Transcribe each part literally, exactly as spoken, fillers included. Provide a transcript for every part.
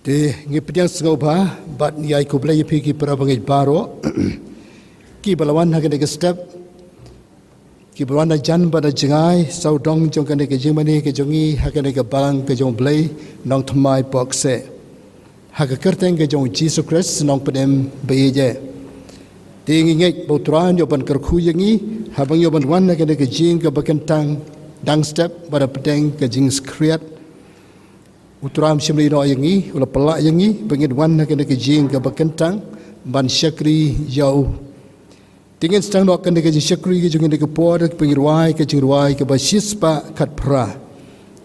Te ngi pdiang sngewbha bad ngi ai khublei ïa phi ki para bangeit baroh kiba la wan ha kane ka step, kiba la wan na jan bad na jngai, sawdong jong kane ka jingmane ka jong ngi ha kane ka balang ka jong U Blei Nongthymmai Pokse, ha ka kyrteng ka jong U Jisu Khrist Nongpynim ba ïeit. Te ngi ngeit ba U Trai un ïoh ban kyrkhu ïa ngi haba ngi ïoh ban wan ha kane ka jingkaba kyntang, dang step bad hapdeng ka jingskriat. U Trai um shym la ïehnoh ïa ngi, u la pynlah ïa ngi ba ngin wan ha kane ka jingkaba kyntang ban shakri ïa u. Te ngin sdang noh kane ka jingshakri ka jong ngi ha kane ka por, ba ngin rwai ka jingrwai kaba shispah khatphra.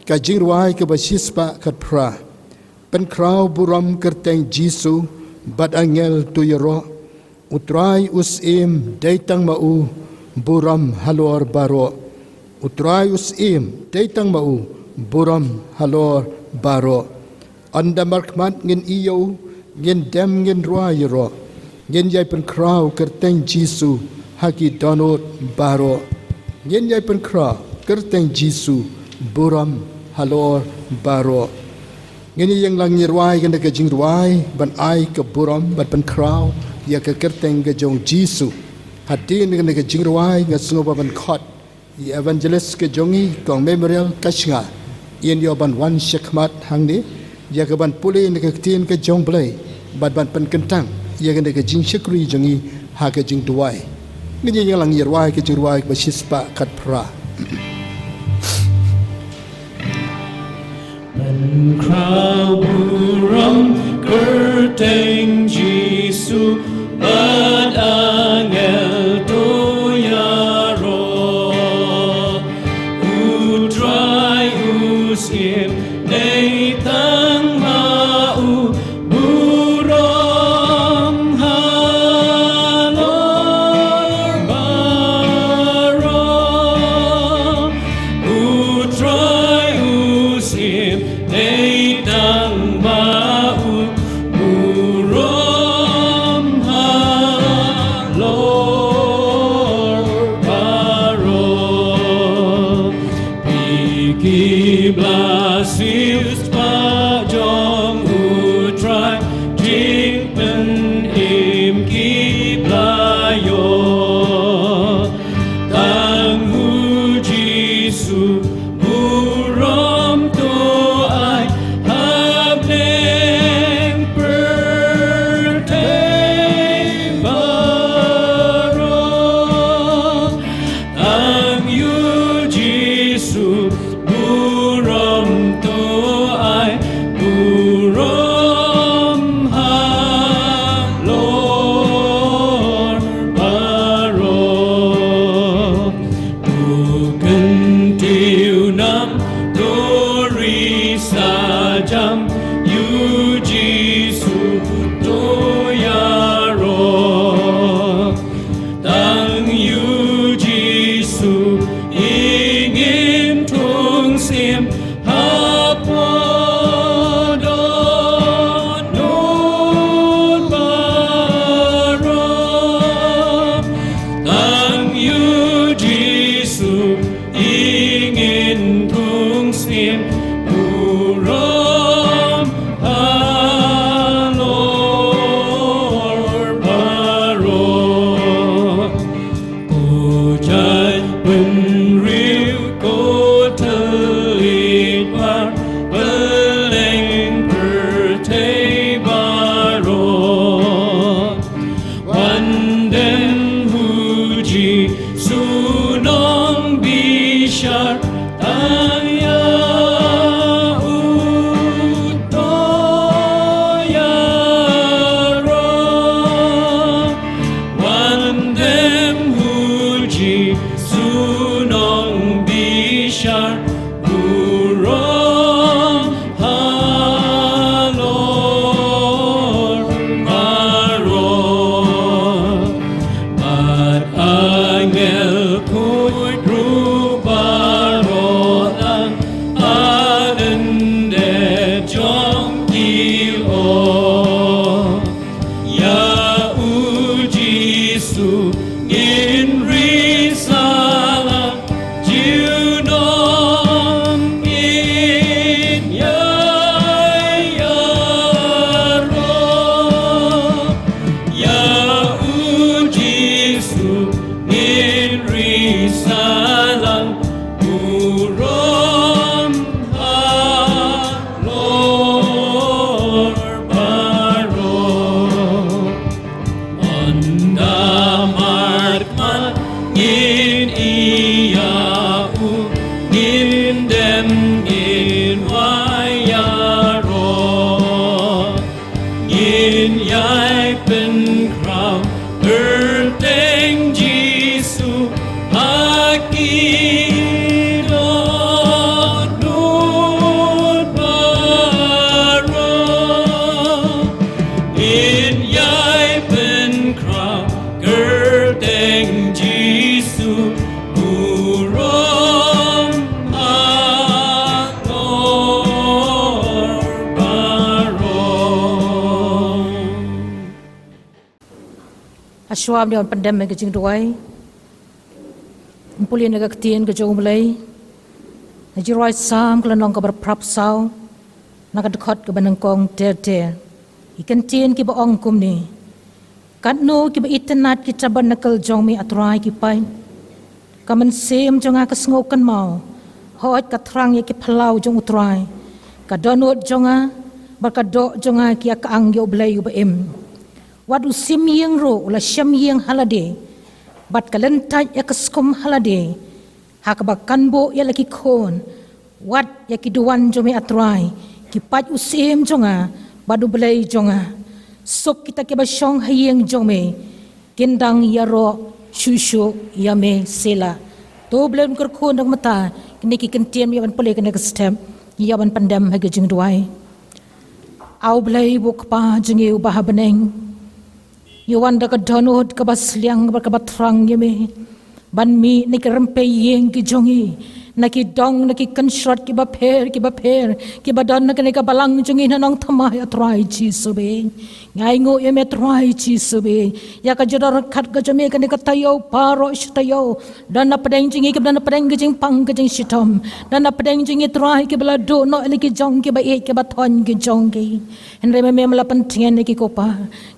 Ka jingrwai kaba shispah khatphra. Pynkhraw burom kyrteng Jisu bad angel to ïaroh. U Trai u Syiem dei tang ma u, burom halor baroh. U Trai u Syiem dei tang ma u, burom halor baroh. Ynda markhmat ngin ïohi, ngin dem ngin rwai ïaroh. Ngin ïai pynkhraw kyrteng Jisu ha ki dohnud baroh. Ngin ïai pynkhraw kyrteng Jisu, burom halor baroh. Ngin ïeng lang ngi rwai kane ka jingrwai ban ai ka burom bad pynkhraw ïa ka kyrteng ka jong U Jisu. Hadien kane ka jingrwai nga sngewbha ban khot ïa i evangelist ka jong ngi, Kong Memorial Kashngaiñ, in ïoh ban wan shakhmat hangne ïa ka ban pule na ka ktien ka jong U Blei bad ban pynkyntang ïa kane ka jingshakri jong ngi ha ka jingduwai. Ngin ïeng lang ngi rwai ka jingrwai kaba shispah khatphra. Pynkhraw burom kyrteng Jisu bad angel to ïaroh. U Trai u Syiem dei tang ma u, burom halor baroh. U Trai u Syiem dei tang ma u, burom halor baroh. Phi ki blei shispah jong U Trai, jingpynim ki blei ïoh. Tang U Jisu burom to ai hapdeng pyrthei baroh. Tang U Jisu burom to ai, burom halor baroh. U kyntiew nam to ri sa jam, U Jisu to ïaroh. Tang U Jisu i ngin thung syiem hapoh dohnud baroh. Tang U Jisu i ngin thung syiem, burom ha Hashwa ban pyndem ïa ka jingduwai, ngan pule na ka ktien ka jong U Blei. Na Jingrwai Salm ka lynnong kaba phra phew saw, na ka dkhot kaba nyngkong ter ter. Ki kyntien kiba ong kumne: Katno kiba itynnad ki tabernacle jong me, A Trai, ki pait. Ka mynsiem jong nga ka sngew kynmaw, hooid ka thrang ïa ki phyllaw jong U Trai. Ka dohnud jong nga bad ka doh jong nga ki ïa kyang ïa U Blei uba im. Wat u shim ïing ruh u la shim ïing ha lade, bad ka lyntait ïa ka skum ha lade, ha kaba kan buh ïa la ki khun. Wat ïa ki duwan jong me, A Trai, ki pait u Syiem jong nga bad U Blei jong nga. Suk kita kiba shong ha ïing jong me, kin dang ïaroh shuh shuh ïa me. Selah. To U Blei un kyrkhu na ka bynta kine ki kyntien, ïa ban pule kane ka step, ïa ban pyndem ha ka jingduwai. A U Blei, U Kpa jong ngi uba ha bneng, ngi wan da ka dohnud kaba sliang bad kaba thrang ïa me, ban mih na ki rympei ïing ki jong ngi, na ki dong, na ki kynshrot kiba pher kiba pher kiba don na kane ka balang jong ngi na Nongthymmai, A Trai Jisu bad ngi ainguh ïa me, Trai Jisu bad ïa ka jingdon ryngkat ka jong me kane ka taïew baroh shi taïew. Don na pdeng jong ngi kiba don na pdeng ka jingpang ka jingshitom. Don na pdeng jong ngi, Trai, kiba la duh noh ïa la ki jong kiba ïeit kiba thoiñ ki jong ki. Hynrei me, mem la pyntngen ïa ki, ko Pa.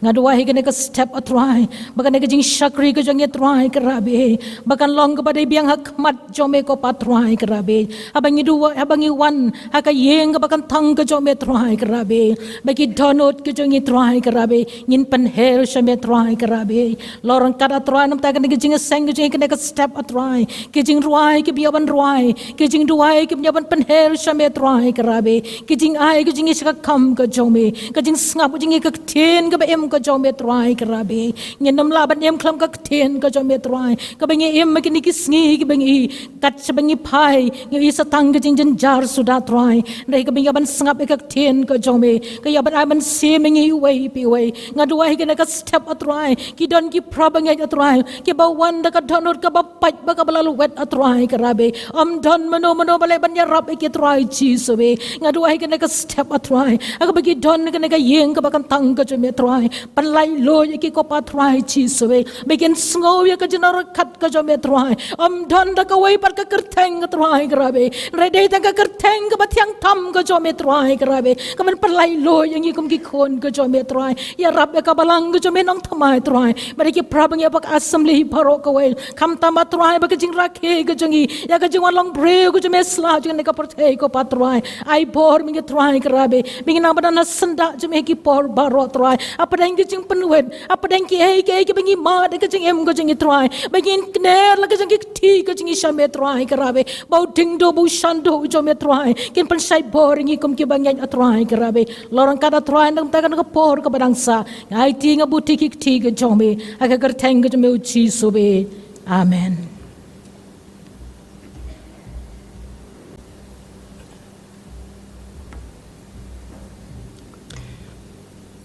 Nga duwai ha kane ka step, A Trai, ba kane ka jingshakri ka jong ngi, Trai, ka Rabi, ba kan long kaba dei biang ha khmat jong me, ko Pa, Trai, ka Rabi. Haba ngi duwai, haba ngi wan ha ka ïing kaba kyntang ka jong me, Trai, ka Rabi, ba ki dohnud ki jong ngi, Trai, ka Rabi, ngin pynher sha me, Trai, ka Rabi. Long ryngkat, A Trai, na ka bynta kane ka jingïaseng ka jong ngi ha kane ka step, A Trai. Ki jingrwai kiba ngi ïa ban rwai, ki jingduwai kiba ngi ïa ban pynher sha me, Trai, ka Rabi. Ki jingai ka jong ngi sha ka kam ka jong me, ka jingsngap ka jong ngi ka ktien kaba im ka jong me, Trai, ka Rabi. Ngin ym lah ban im khlem ka ktien ka jong me, Trai. Kaba ngi im ha kine ki sngi kiba ngi, kat shaba ngi phai, ngi ïohi sa tang ka jingjynjar suda, Trai. Hynrei kaba ngi ïa ban sngap ïa ka ktien ka jong me, ka ïa ban ai mynsiem ïa ngi iwei pa iwei. Nga duwai ha kane ka step, A Trai, ki don ki para bangeit, A Trai, kiba wan da ka dohnud kaba pait bad kaba la lwet, A Trai, ka Rabi. Ym don mano mano ba leh ban ïarap ïa ki, Trai Jisu bad nga duwai ha kane ka step, A Trai, ha kaba ki don ha kane ka ïing kaba kyntang ka jong me, Trai, pynlait luid ïa ki, ko Pa, Trai Jisu bad ba kin sngew ïa ka jingdon ryngkat ka jong me, Trai. Ym don da kawei pat ka kyrteng, A Trai, ka Rabi, hynrei dei tang ka kyrteng kaba thiang tam ka jong me, Trai, ka Rabi, kaban pynlait luid ïa ngi kum ki khun ka jong me, Trai. Ïarap ïa ka balang ka jong me Nongthymmai, Trai, bad ïa ki para bangeit bad ka assembly baroh kawei. Khamtam, A Trai, ba ka jingrakhe ka jong ngi ïa ka jingwan long briew ka jong me sla jong kane ka pyrthei, ko Pa, Trai, ai bor ma ngi, Trai, ka Rabi, ba ngin nang ban don ha syndah jong me ha ki por baroh, Trai. Hapdeng ki jingpynwit, hapdeng kiei kiei kiba ngi mad ha ka jingim ka jong ngi, Trai, ba ngin kner la ka jong ki kti ka jong ngi sha me, Trai, ka Rabi, ba u diengduh bad u shanduh jong me, Trai, kin pynshait bor ïa ngi kum ki bangeit, A Trai, ka Rabi. Long ryngkat, A Trai, na ka bynta kane ka por kaba dang sah, nga aiti, nga buti ki kti ka jong me ha ka kyrteng ka jong me, U Jisu bad. Amen.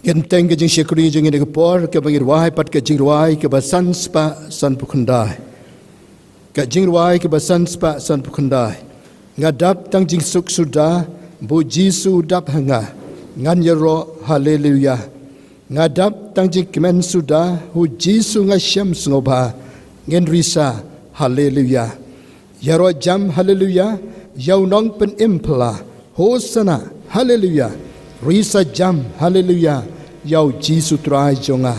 Ngin bteng ka jingshakri jong ngi ha kane ka por, kaba ngi rwai pat ka jingrwai kaba san spah san phew khyndai. Ka jingrwai kaba san spah san phew khyndai. Nga dap tang jingsuk suda, ba U Jisu u dap ha nga, ngan ïaroh haleluya. Nga dap tang jingkmen suda, ha U Jisu nga shem sngewbha, ngin risa haleluya. Ïaroh jam haleluya ïa u Nongpynim phylla, hosana haleluya. Risa jam haleluya ïa U Jisu Trai jong nga,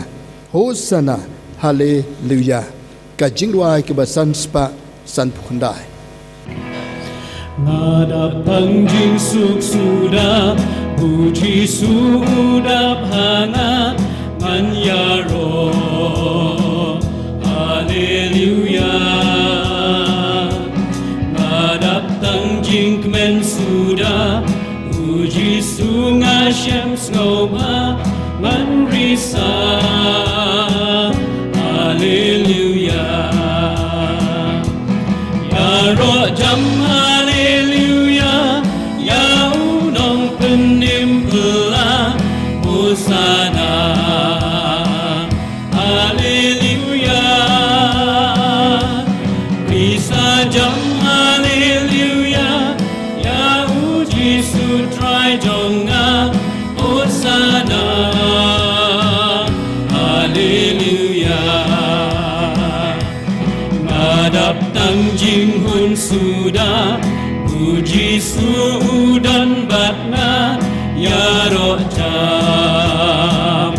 hosana haleluya. Ka jingrwai kaba san spah san phew khyndai. Nga dap tang jingsuk suda, ba U Jisu u dap ha nga, ngan ïaroh haleluya. Nga dap tang jingkmen suda, U Jisu nga shem sngewbha, ngan risa haleluya. Ïaroh jam haleluya ïa u Nongpynim phylla, hosana haleluya. Risa jam haleluya ïa U Jisu Trai jong nga, hosana, haleluya. Tang jinghun suda, u Jisu u don bad nga, ïaroh jam.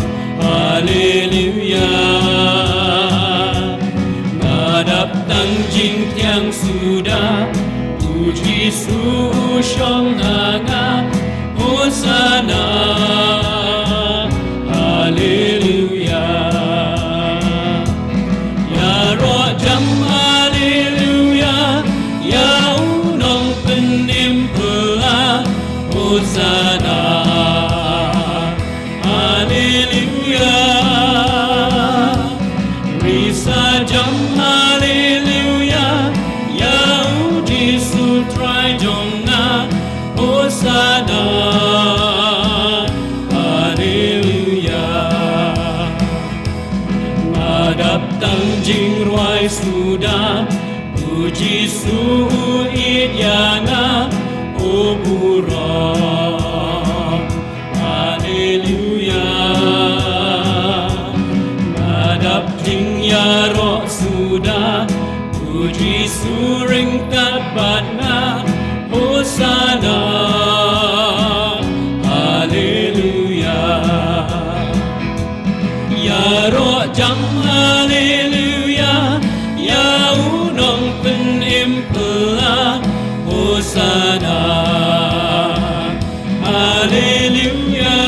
Haleluya. Nga dap tang jingthiang suda, u Jisu u shong ha nga, Hosana. Haleluya. Ïaroh jam haleluya, ïa u nongpynim pela, Hosana. Haleluya. Risa jam haleluya, ïa u Jisu Trai jong nga, Hosana. Haleluya. Nga dap tang jingrwai suda, u Jisu u ïeit ïa nga, u burom. Haleluya. Nga dap jingïaroh suda, u Jisu ryngkat bad nga, Hosana. Haleluya. Ïaroh jam haleluya, ïa u nongpynim pela, Hosana. Haleluya.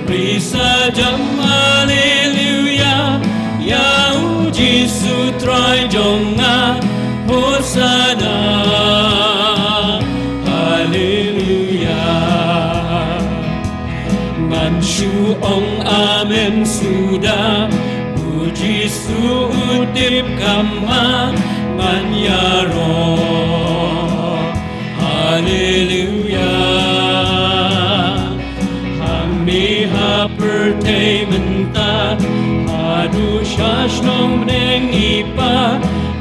Risa jam haleluya, ïa u Jisu Trai jong nga, Hosana. Haleluya. Ngan shu ong amen suda, u Jisu u tip kham bha, ngan ïaroh. Haleluya. Hangne ha pyrthei mynta, haduh sha shnong bneng i pa,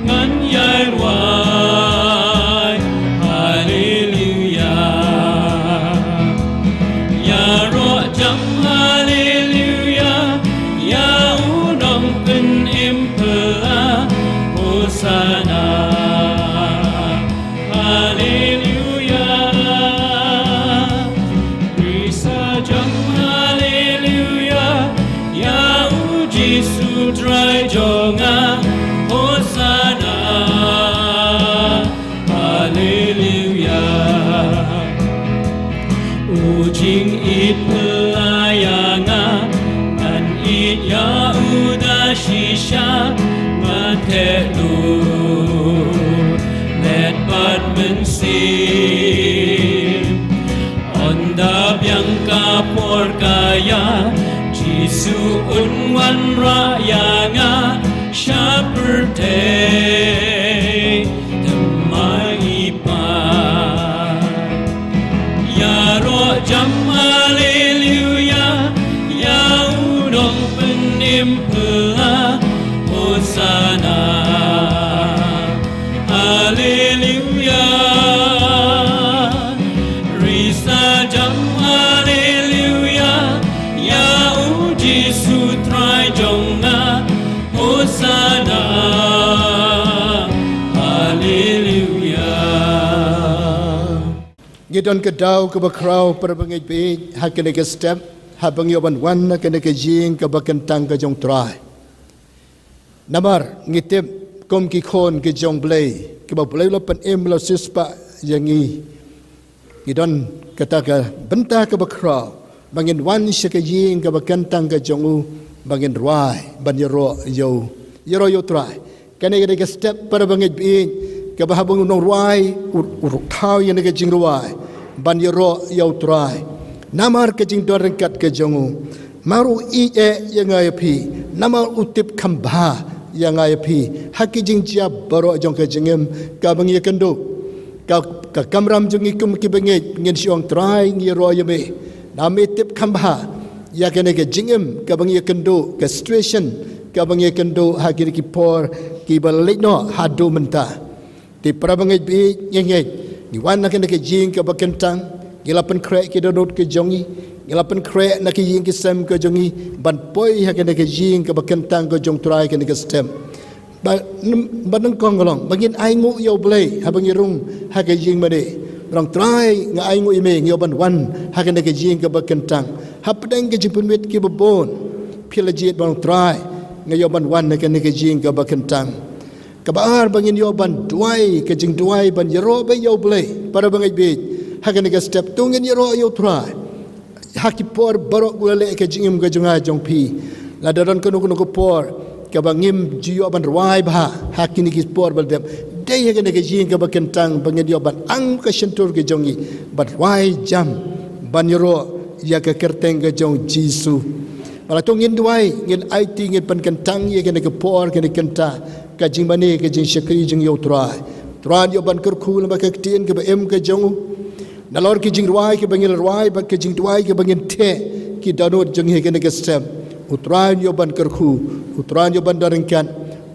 ngan ïai rwai. Haleluya. Ïaroh jam haleluya, ïa u nongpynim pela, Hosana. Haleluya. Risa jam haleluya, ïa u Jisu Trai jong nga, Hosana. Haleluya. U jingïeit pela ïa nga, ngan ïeit ïa u da shisha, ngan theh lut met bad mynsiem. Ynda biang ka por ka ïa, Jisu un wanrah ïa nga sha pyrthei. Thymmai i pa. Ïaroh jam haleluya, ïa u nongpynim pela, Hosana. Haleluya. Risa jam haleluya, ïa u Jisu Trai jong nga, Hosana. Haleluya. Ngi don ka daw kaba khraw para bangeit baieit ha kane ka step, haba ngi ïoh ban wan ha kane ka ïing kaba kyntang ka jong Trai. Namar ngi tip kum ki khun ki jong Blei, kiba Blei u la pynim, la siewspah ïa ngi, ngi don kata ka bynta kaba khraw ba ngin wan sha ka ïing kaba kyntang ka jong u, ba ngin rwai ban ïaroh ïa u, ïaroh ïa u Trai. Kane ka dei ka step para bangeit baieit, kaba haba u nongrwai u, u rukhaw ïa kane ka jingrwai ban ïaroh ïa u Trai. Namar ka jingdon ryngkat ka jong u. Namar u ïeit eh ïa nga ïa phi, namar u tip kham bha ïa nga ïa phi ha ki jingjia baroh jong ka jingim kaba ngi ïakynduh. Ka, ka kamram jong ngi kum ki bangeit, ngin shu ong, Trai, ngi ïaroh ïa me. Namar me tip kham bha ïa kane ka jingim kaba ngi ïakynduh, ka situation kaba ngi ïakynduh ha kine ki por kiba la leit noh haduh mynta. Te para bangeit baieit, ngi ngeit, ngi wan ha kane ka ïing kaba kyntang, ngi la pynkhreh ki dohnud ki jong ngi, ngi la pynkhreh na ki ïing ki sem ki jong ngi ban poi ha kane ka ïing kaba kyntang ka jong Trai kane ka step. Ba, ba nyngkong ka long ba ngin ainguh ïa U Blei haba ngi rung ha ka ïing mane. Ba long Trai, nga ainguh ïa me, nga ïoh ban wan ha kane ka ïing kaba kyntang. Hapdeng ki jingpynmih kiba bun, phi la jied, ba long Trai, nga ïoh ban wan ha kane ka ïing kaba kyntang. Kaba ar, ba ngin ïoh ban duwai ka jingduwai ban ïaroh beit ïa U Blei para bangeit beit ha kane ka step. To ngin ïaroh ïa U Trai ha ki por baroh, u la leh ka jingim ka jong nga jong phi. Lada don kano kano ka por kaba ngim ju ïoh ban rwai bha ha kine ki por ba la dep, dei ha kane ka ïing kaba kyntang ba ngin ïoh ban ang ka shyntur ka jong ngi, ban rwai jam, ban ïaroh ïa ka kyrteng ka jong U Jisu. Ba la, to ngin duwai, ngin aiti, ngin pynkyntang ïa kane ka por, kane ka kynta, ka jingmane, ka jingshakri jong ngi ïa U Trai. Trai, ïoh ban kyrkhu lem bad ka ktien kaba im ka jong U. Nalor ki jingrwai kiba ngin rwai bad ki jingduwai kiba ngin theh, ki dohnud jong ngi ha kane ka step, U Trai un ïoh ban kyrkhu, U Trai un ïoh ban don ryngkat.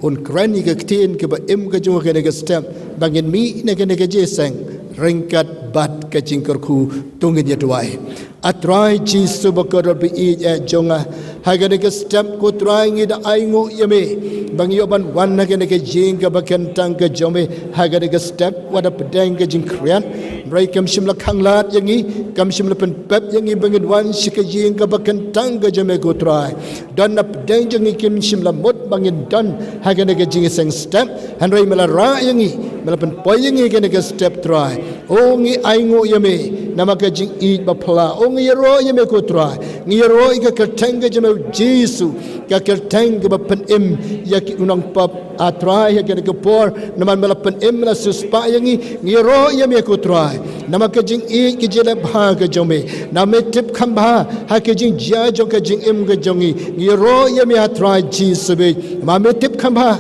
Un kren ïa ka ktien kaba im ka jong U ha kane ka step, ba ngin mih na kane ka jingïaseng ryngkat bad ka jingkyrkhu. To ngin ïa duwai. A Trai Jisu ba kordor ba ïeit jong nga, ha kane ka step ko Trai ngi da ainguh ïa me ba ngi ïoh ban wan ha kane ka ïing kaba kyntang ka jong me. Ha kane ka step, wat hapdeng ka jingkhriat, hynrei kam shym la khanglad ïa ngi, kam shym la pynpep ïa ngi ba ngin wan sha ka ïing kaba kyntang ka jong me ko Trai. Don hapdeng jong ngi kim shym la mut ba ngin don ha kane ka jingïaseng step, hynrei me la rah ïa ngi, me la pynpoi ïa ngi ha kane ka step Trai. O ngi ainguh ïa me namar ka jingïeit ba phylla. O ngi ïaroh ïa me ko Trai. Ngi ïaroh ïa ka kyrteng ka jong me U Jisu, ka kyrteng kaba pynim ïa ki u nongpop, a Trai, ha kane ka por, namar me la pynim, me la siewspah ïa ngi. Ngi ïaroh ïa me ko Trai namar ka jingïeit, ka jingleh bha ka jong me. Namar me tip kham bha ha ka jingjia jong ka jingim ka jong ngi. Ngi ïaroh ïa me a Trai Jisu beit, namar me tip kham bha.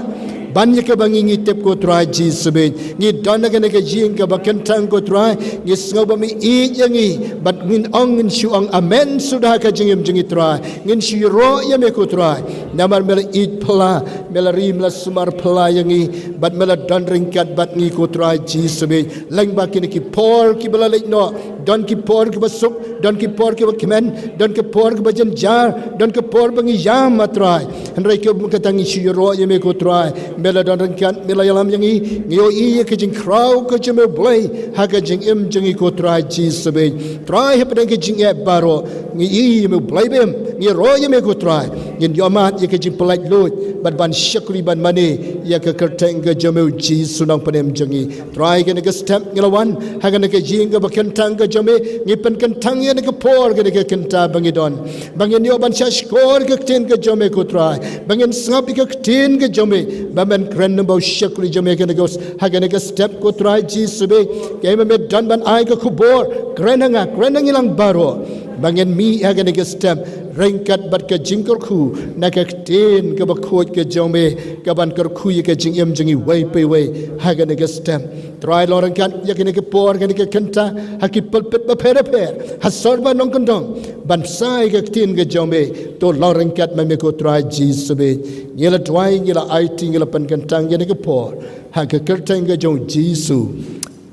Ban ïa kaba ngi, ngi tip ko Trai Jisu beit, ngi don ha kane ka ïing kaba kyntang ko Trai, ngi sngew ba me ïeit ïa ngi, bad ngin ong, ngin shu ong amen suda ha ka jingim jong ngi Trai. Ngin shu ïaroh ïa me ko Trai namar me la ïeit phylla, me la ri, me la sumar phylla ïa ngi, bad me la don ryngkat bad ngi ko Trai Jisu beit. Lyngba kine ki por kiba la leit noh, don ki por kiba suk, don ki por kiba kmen, don ki por kiba jynjar, don ki por ba ngi ïam a Trai. Hynrei kumta ngi shu ïaroh ïa me ko Trai. Me la don ryngkat, me la ïalam ïa ngi. Ngi ïohi ïa ka jingkhraw ka jong me U Blei ha ka jingim jong ngi ko Trai Jisu beit. Trai, hapdeng ka jingeh baroh, ngi ïohi ïa me U Blei ba im. Ngi ïaroh ïa me ko Trai, ngin ïohmad ïa ka jingpyllait luid bad ban shakri ban mane ïa ka kyrteng ka jong me U Jisu Nongpynim jong ngi. Trai, kane ka step ngi la wan ha kane ka ïing kaba kyntang ka jong me. Ngi pynkyntang ïa kane ka por, kane ka kynta ba ngi don, ba ngin ïoh ban shahshkor ïa ka ktien ka jong me ko Trai, ba ngin sngap ïa ka ktien ka jong me, ba men kren, ba u shakri jong me ha kane ka, ha kane ka step ko Trai Jisu beit. Kaei ba me don ban ai ka khubor, kren ha nga, kren ha ngi lang baroh, ba ngin mih ha kane ka step ryngkat bad ka jingkyrkhu na ka ktien kaba khuid ka jong me, kaban kyrkhu ïa ka jingim jong ngi uwei pa uwei ha kane ka step. Trai, long ryngkat ïa kane ka por, kane ka kynta, ha ki pulpit bapher bapher, ha sor ba nongkyndong, ban sa ïa ka ktien ka jong me. To long ryngkat ma me ko Trai Jisu beit. Ngi la duwai, ngi la aiti, ngi la pynkyntang ïa kane ka por ha ka kyrteng ka jong U Jisu.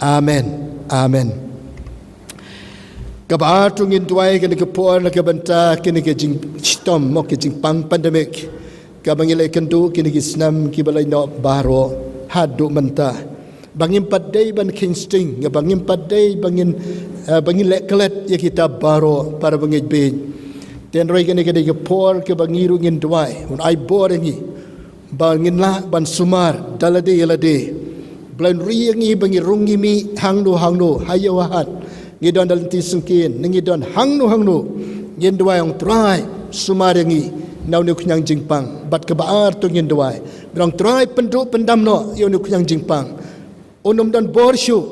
Amen. Amen. Kaba ar, to ngin duwai kane ka por na ka bynta kane ka jingshitom, mo, ka jingpang pandemic kaba ngi la ïakynduh kine ki snem kiba la ïoh baroh haduh mynta. Ba ngim pat dei ban kheiñ sting, ba ngim pat dei ba ngin, eh, ba ngin leh klet ïa kita baroh, para bangeit beit. Hynrei kane ka dei ka por kaba ngi ruh ngin duwai, un ai bor ïa ngi ba ngin lah ban sumar da lade ïa lade. Blei un ri ïa ngi ba ngi rung, ngi mih hangno hangno, ha ïew ha hat, ngi don da lynti syngkien ne ngi don hangno hangno, ngin duwai, ong Trai, sumar ïa ngi na une u khñiang jingpang. Bad kaba ar, to ngin duwai, ba ong Trai, pynduh pyndam noh ïa une u khñiang jingpang. Un ym don bor shuh,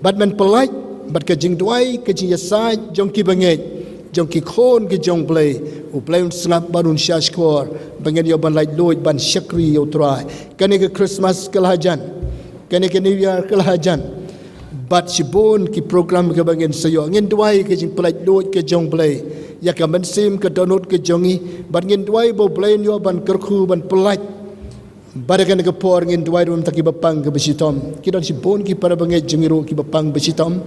bad men pyllait bad ka jingduwai, ka jingïasaid jong ki bangeit, jong ki khun ki jong U Blei. U Blei un sngap bad un shahshkor ba ngin ïoh ban laitluid ban shakri ïa U Trai. Kane ka Christmas ka la hajan, kane ka New Year ka la hajan, bad shibun ki program kaba ngin sa ïoh. Ngin duwai ka jingpyllait luid ka jong U Blei ïa ka mynsiem, ka dohnud ka jong ngi, bad ngin duwai ba U Blei un ïoh ban kyrkhu, ban pyllait. Bad ha kane ka por ngin duwai ruh na bynta kiba pang kiba shitom. Ki don shibun ki para bangeit jong ngi ruh kiba pang ba shitom,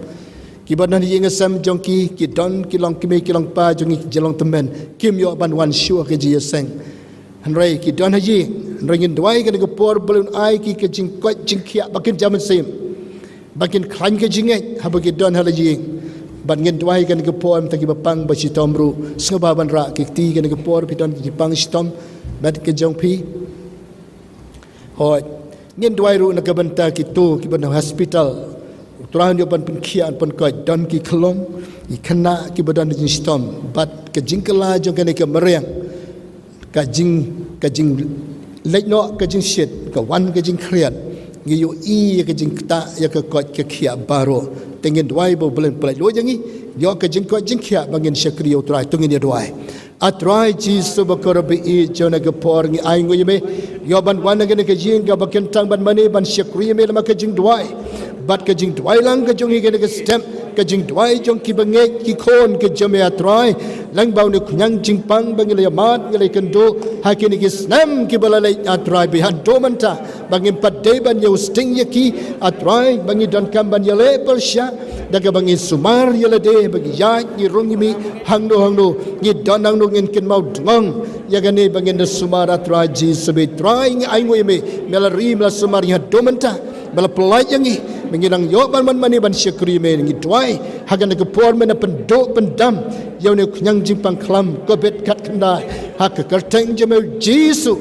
kiba don ha ïing ha sem jong ki, ki don ki longkmie ki longkpa jong ngi, ki jinglong tymmen, kim ïoh ban wan shuh ha ka jingïaseng. Hynrei ki don ha ïing, Hynrei ngin duwai kane ka por ba U Blei un ai ki ka jingkoit jingkhiah ba kin jam mynsiem, ba kin khlaiñ ka jingngeit haba ki don ha la ïing. Bad ngin duwai kane ka por mynta ki ba pang ba shitom ruh, sngewbha ban rah ki kti kane ka por, phi don ki pang shitom bad ka jong phi. Hooid, ngin duwai ruh na ka bynta kito ki ba na hospital. U Trai un ïoh ban pynkhiah, ban pynkoit, don ki khyllung, ki khynnah ki ba don jingshitom bad ka jingkylla jong kane ka mariang, ka jing, ka jingleit noh ka jingshit, ka wan ka jingkhriat. Ngi ïohi ïa ka jingktah, ïa ka koit ka khiah baroh. Te ngin duwai ba U Blei un pyllait luid ïa ngi, ïoh ka jingkoit jingkhiah ba ngin shakri ïa U Trai. To ngin ïa duwai. A Trai Jisu ba kyrkhu, ha kane ka por ngi ainguh ïa me, ïoh ban wan ha kane ka ïing kaba kyntang ban mane ban shakri ïa me lem bad ka jingduwai. Bad ka jingduwai lang ka jong ngi ha kane ka step, ka jingduwai jong ki bangeit ki khun ki jong me, A Trai. Lyngba une u khñiang jingpang ba ngi la ïa mad, ngi la ïa kynduh ha kine ki snem ki ba la leit, A Trai, bad haduh mynta ba ngim pat dei ban ïa u sting ïa ki, A Trai, ba ngi donkam ban ïaleh pyrshah da kaba ngi sumar ïa lade, ba ngi ïaid, ngi rung, ngi mih hangno hangno, ngi don hangno, ngin kynmaw dngong ïa kane ba ngin da sumar, A Trai Jisu. Bad Trai, ngi ainguh ïa me, me la ri, me la sumar ïa ngi haduh mynta, me la pyllait ïa ngi, ba ngi nang ïoh ban wan mane ban shakri ïa me. Ngi duwai ha kane ka por men pynduh pyndam ïa une u khñiang jingpang khlam covid khatkhyndai ha ka kyrteng jong me, U Jisu.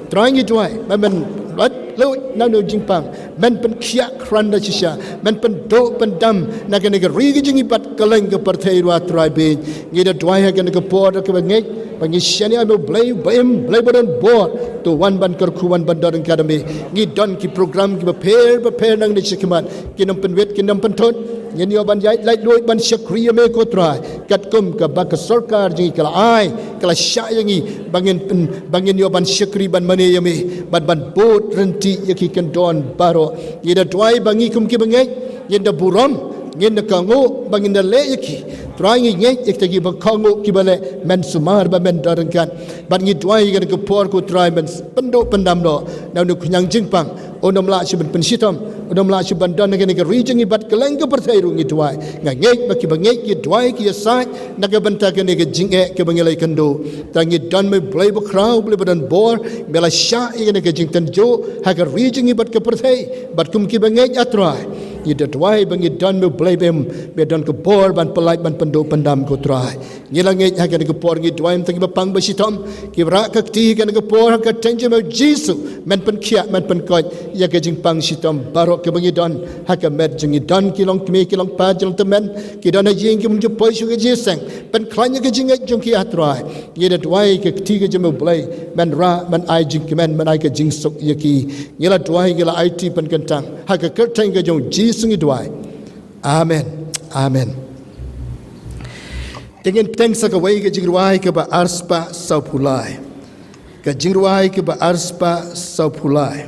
Trai, ngi duwai ba men lait luid na une u jingpang, men pynkhiah kyrdan shisha, men pynduh pyndam na kane ka ri ka jong ngi bad kylleng ka pyrthei ruh, A Trai. Bad ngi da duwai ha kane ka por da kaba ngeit ba ngi shaniah ïa me, U Blei ba im, Blei ba don bor. To wan ban kyrkhu, wan ban don ryngkat ïa me. Ngi don ki program ki bapher bapher nangne sha khmat, kin ym pynwit, kin ym pynthut. Ngin ïoh ban ïaid lait luid ban shakri ïa me, ko Trai, katkum kaba ka sorkar jong ngi ka la ai, ka la shah ïa ngi ba ngin pyn, ba ngin ïoh ban shakri ban mane ïa me, bad ban bud ryntih ïa ki kyndon baroh. Ngi da duwai ba ngi kum ki bangeit ngin da burom, ngin da kohnguh ba ngin da leh ïa ki. Trai, ngi ngeit ïa kita ki ba kohnguh ki ba leh, men sumar ba men don ryngkat. Bad ngi duwai ha kane ka por, ko Trai, men pynduh pyndam noh na une u khñiang jingpang, un ym lah shuh ban pynshitom, un ym lah shuh ban don ha kane ka ri jong ngi bad kylleng ka pyrthei ruh, ngi duwai. Nga ngeit ba ki bangeit ki duwai, ki ïasaid na ka bynta kane ka jingeh kaba ngi la ïakynduh. Trai, ngi don me, Blei bakhraw, Blei ba don bor, me la shah ïa kane ka jingtynjuh ha ka ri jong ngi bad ka pyrthei. Bad kum ki bangeit, A Trai, ngi da duwai ba ngi don me, Blei ba im, me don ka bor ban pyllait, ban pynduh pyndam, ko Trai. Ngi la ngeit ha kane ka por, ngi duwai mynta ki ba pang ba shitom, ki ba rah ka kti ha kane ka por, ha ka kyrteng jong me, U Jisu, men pynkhiah, men pynkoit ïa ka jingpang shitom baroh kaba ngi don ha ka met jong ngi. Don ki longkmie, ki longpa, ki longtymmen, ki don ha ïing, ki bym ju poi shuh ka jingïaseng, pynkhlaiñ ïa ka jingngeit jong ki, A Trai. Ngi da duwai ka kti ka jong me, U Blei, men rah, men ai jingkmen, men ai ka jingsuk ïa ki. Ngi la duwai, ngi la aiti pynkyntang ha ka kyrteng ka jong U Jisu ngi duwai. Amen. Amen. Te ngin bteng sa kawei ka jingrwai kaba arspah sawphew lai. Ka jingrwai kaba arspah sawphew lai.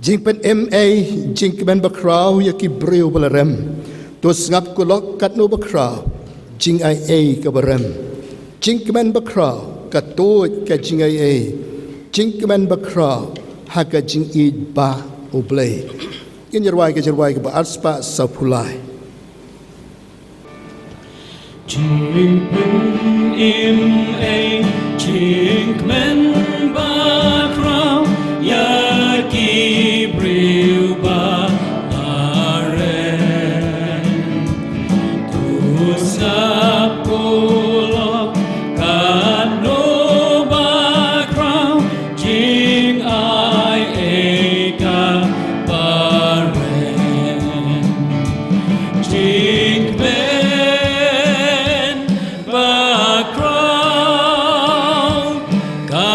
Jingpynim ei jingkmen bakhraw ïa ki briew ba la rem. To sngap, ko lok katno bakhraw jingai ei kaba rem. Jingkmen bakhraw ka tuid ka jingai ei. Jingkmen bakhraw ha ka jingïeit ba U Blei. Ngin ïa rwai ka jingrwai kaba arspah sawphew lai. Jingpynim ei jingkmen bakhraw ïa ki briew ba la rem. To sngap, ko lok katno bakhraw jingai ei kaba rem. Jingkmen bakhraw ka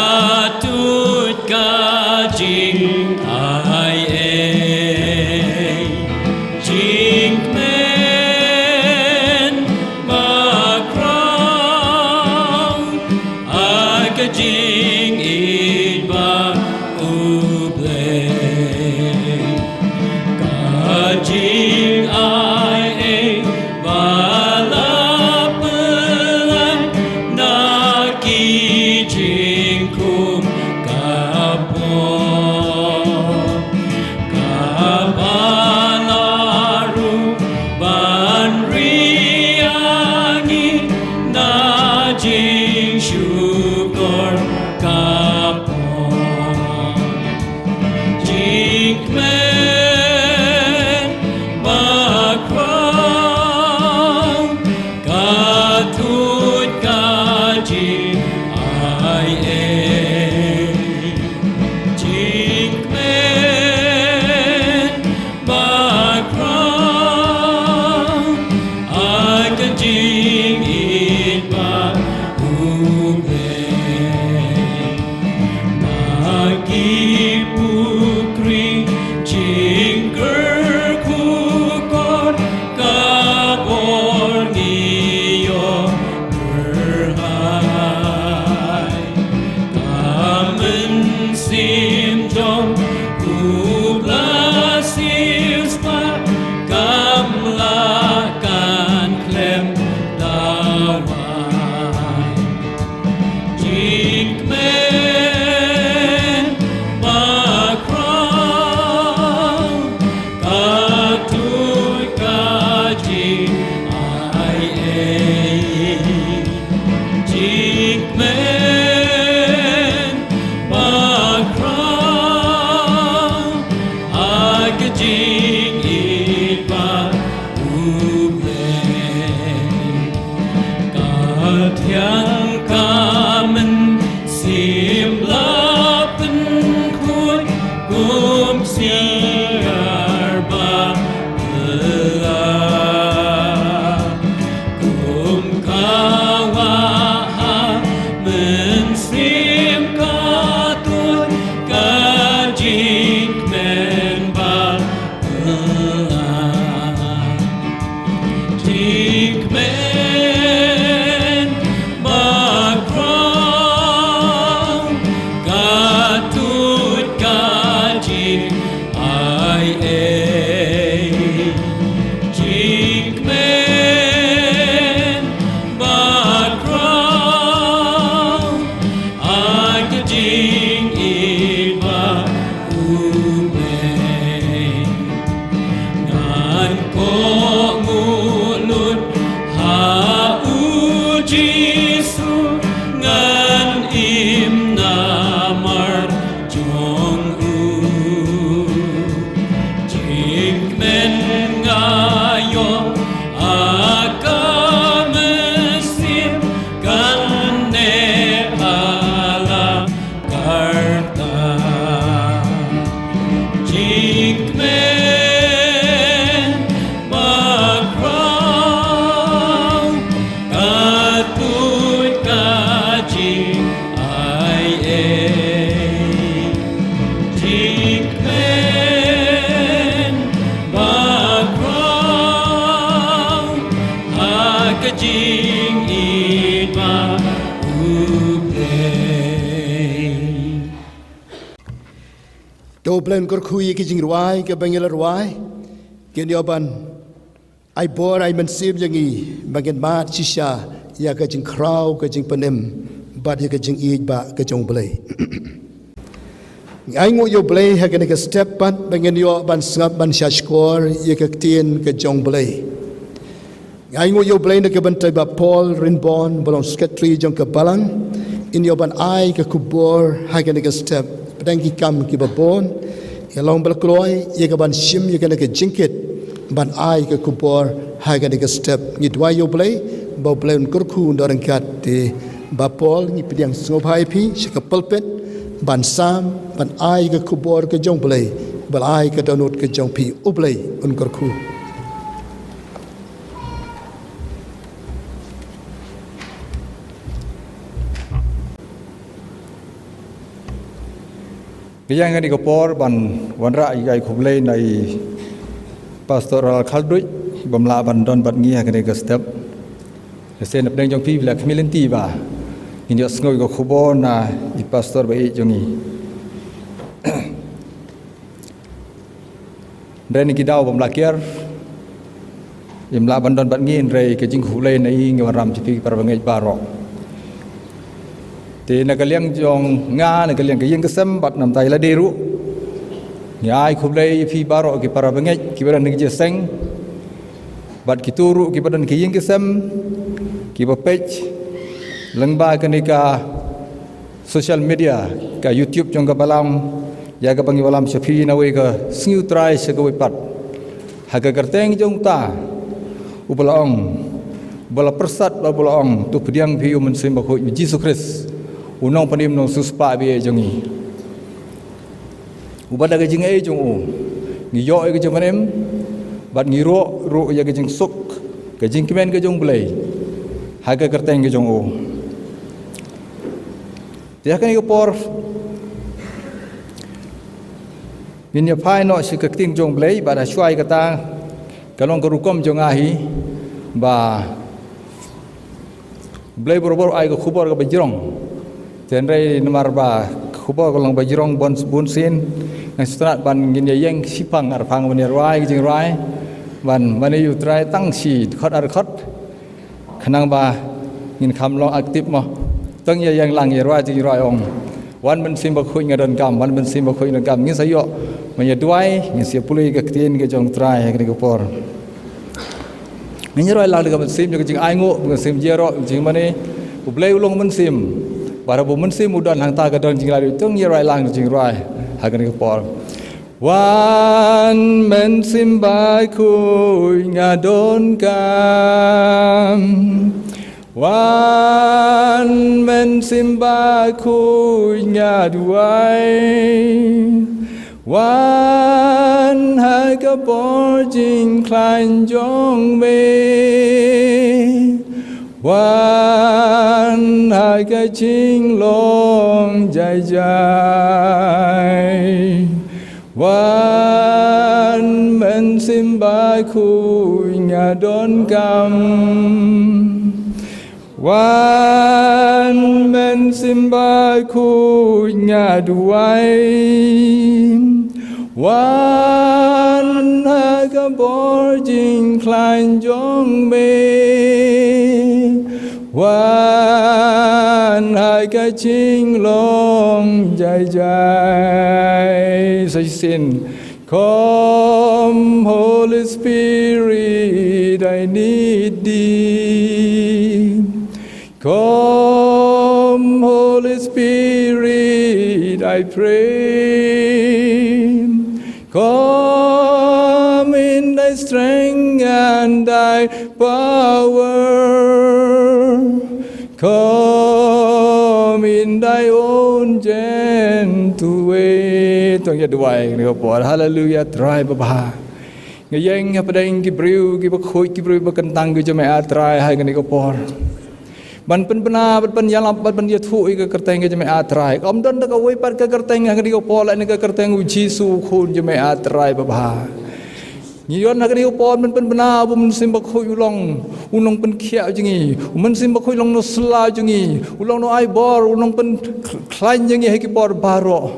Jingïeit ba U Blei. To U Blei un kyrkhu ïa ki jingrwai kiba ngi la rwai. Kin ïoh ban ai bor ai mynsiem ïa ngi ba ngin mad shisha ïa ka jingkhraw ka jingpynim bad ïa ka jingïeit ba ka jong U Blei. Ngi ainguh ïa U Blei ha kane ka step pat ba ngin ïoh ban sngap ban sha shkor ïa ka ktien ka jong U Blei. Ngi ainguh ïa U Blei na ka bynta ba Paul Rinbon ba long secretary jong ka balang, in ïoh ban ai ka khubor ha kane ka step. Pdeng ki kam kiba bun, ïa long ba la kloi ïa ka ban shim ïa kane ka jingkit ban ai ka khubor ha kane ka step. Ngi duwai ïa U Blei ba U Blei un kyrkhu un don ryngkat te ba Paul. Ngi pdiang sngewbha ïa phi sha ka pulpit ban sam ban ai ka khubor ka jong U Blei, ba la ai ka dohnud ka jong phi. U Blei un kyrkhu. Ka ïa kane ka por ban wanrah ïa ka ai khublei na i Pastor Ral Khalduit ba mlah ban don bad ngi ha kane ka step. Lehse na pdeng jong phi phi la khmih lynti ba ngin ïoh sngew ïa ka khubor na i Pastor ba ïeit jong ngi. Hynrei na ki daw ba mlah kiar, im lah ban don bad ngi, hynrei ka jingkhublei na i ngi wanrah sha phi ki para bangeit baroh. Te na ka liang jong nga, na ka liang ka ïing ka sem bad namar ïa lade ruh, ngi ai khublei ïa phi baroh ki para bangeit kiba don ha ki jingïaseng bad kito ruh kiba don ha ki ïing ki sem kiba peit lyngba kane ka social media, ka YouTube jong ka balang, ïa kaba ngi wallam sha phi na wei ka sngi U Trai sha kawei pat. Ha ka kyrteng jong uta uba la ong, uba la pyrsad bad uba la ong, to pdiang phi ïa u Mynsiem Bakhuid, ïa u Jisu Khrist, u Nongpynim Nongsiewspah ba ïeit jong ngi. Uba da ka jingaiei jong u ngi ïoh ïa ka jingpynim bad ngi ïoh ruh ïa ka jingsuk, ka jingkmen ka jong U Blei ha ka kyrteng ka jong u. Te ha kane ka por ngin ïa phai noh sha ka ktien jong U Blei, bad ha shuwa ïa kata ka long ka rukom jong nga hi ba U Blei barabor ai ka khubor kaba jrong. Te hynrei namar ba ka khubor ka long ba jrong bun, bun sien, nga sngewtynnat ban ngin ïa ïeng shiphang arphang ban ïa rwai ka jingrwai ban mane ïa U Trai tang shi dkhot ar dkhot. Khnang ba ngin kham long active mo. Tang ïa ïeng lang ïa rwai jingrwai ong, Wan Mynsiem Bakhuid nga donkam, Wan Mynsiem Bakhuid nga donkam. Ngin sa ïoh ban ïa duwai, ngin sa ïa pule ka ktien ka jong U Trai ha kane ka por. Ngin ïa rwai lang da ka mynsiem jong ka jingainguh, ka mynsiem jingïaroh, jingmane. U Blei u long mynsiem. Bad haba u mynsiem u don, hangta ka don jinglait. To ngin ïa rwai lang jingrwai ha kane ka por. Wan Mynsiem Bakhuid nga donkam. Wan Mynsiem Bakhuid nga duwai. Wan ha ka bor jingkhlaiñ jong me. Wan ha ka jinglong jai jai. Wan Mynsiem Bakhuid nga donkam. Wan Mynsiem Bakhuid nga duwai. Wan ha ka bor jingkhlaiñ jong me. Wan ha ka jinglong jai jai. Sa shisien. Come, Holy Spirit, I need thee. Come, Holy Spirit, I pray. Come in thy strength and thy power. Come in thy own gentle way. To ngin ïa duwai kane ka por. Haleluia, Trai babha. Nga ïeng hapdeng ki briew kiba khuid, ki briew ba kyntang ki jong me, ah Trai, ha kane ka por. Ban pynbna, ban pynïalap, ban pynïathuh ïa ka kyrteng ka jong me, ah Trai. Kam don da kawei pat ka kyrteng ha kane ka por, lane ka kyrteng u Jisu u Khun jong me, ah Trai babha. Ngi ïoh na kane ka por ban pynbna ba u Mynsiem Bakhuid u long u nongpynkhiah jong ngi, u Mynsiem Bakhuid u long u nongsla jong ngi, u long u nongai bor, u nongpynkhlaiñ jong ngi ha ki por baroh.